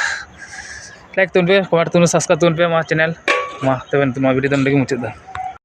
ᱞᱟᱭᱤᱠ ᱛᱟᱵᱚᱱ ᱯᱮ, ᱠᱚᱢᱮᱱᱴ ᱛᱟᱵᱚᱱ ᱯᱮ, ᱥᱟᱵᱥᱠᱨᱟᱭᱤᱵ ᱛᱟᱵᱚᱱ ᱯᱮ ᱢᱟ ᱪᱮᱱᱮᱞ᱾ ᱢᱟ ᱛᱚᱵᱮ ᱱᱤᱛᱚᱜ ᱱᱚᱣᱟ ᱵᱷᱤᱰᱤᱭᱳ ᱫᱚ ᱱᱚᱸᱰᱮ ᱜᱮ ᱢᱩᱪᱟᱹᱫ ᱫᱟ᱾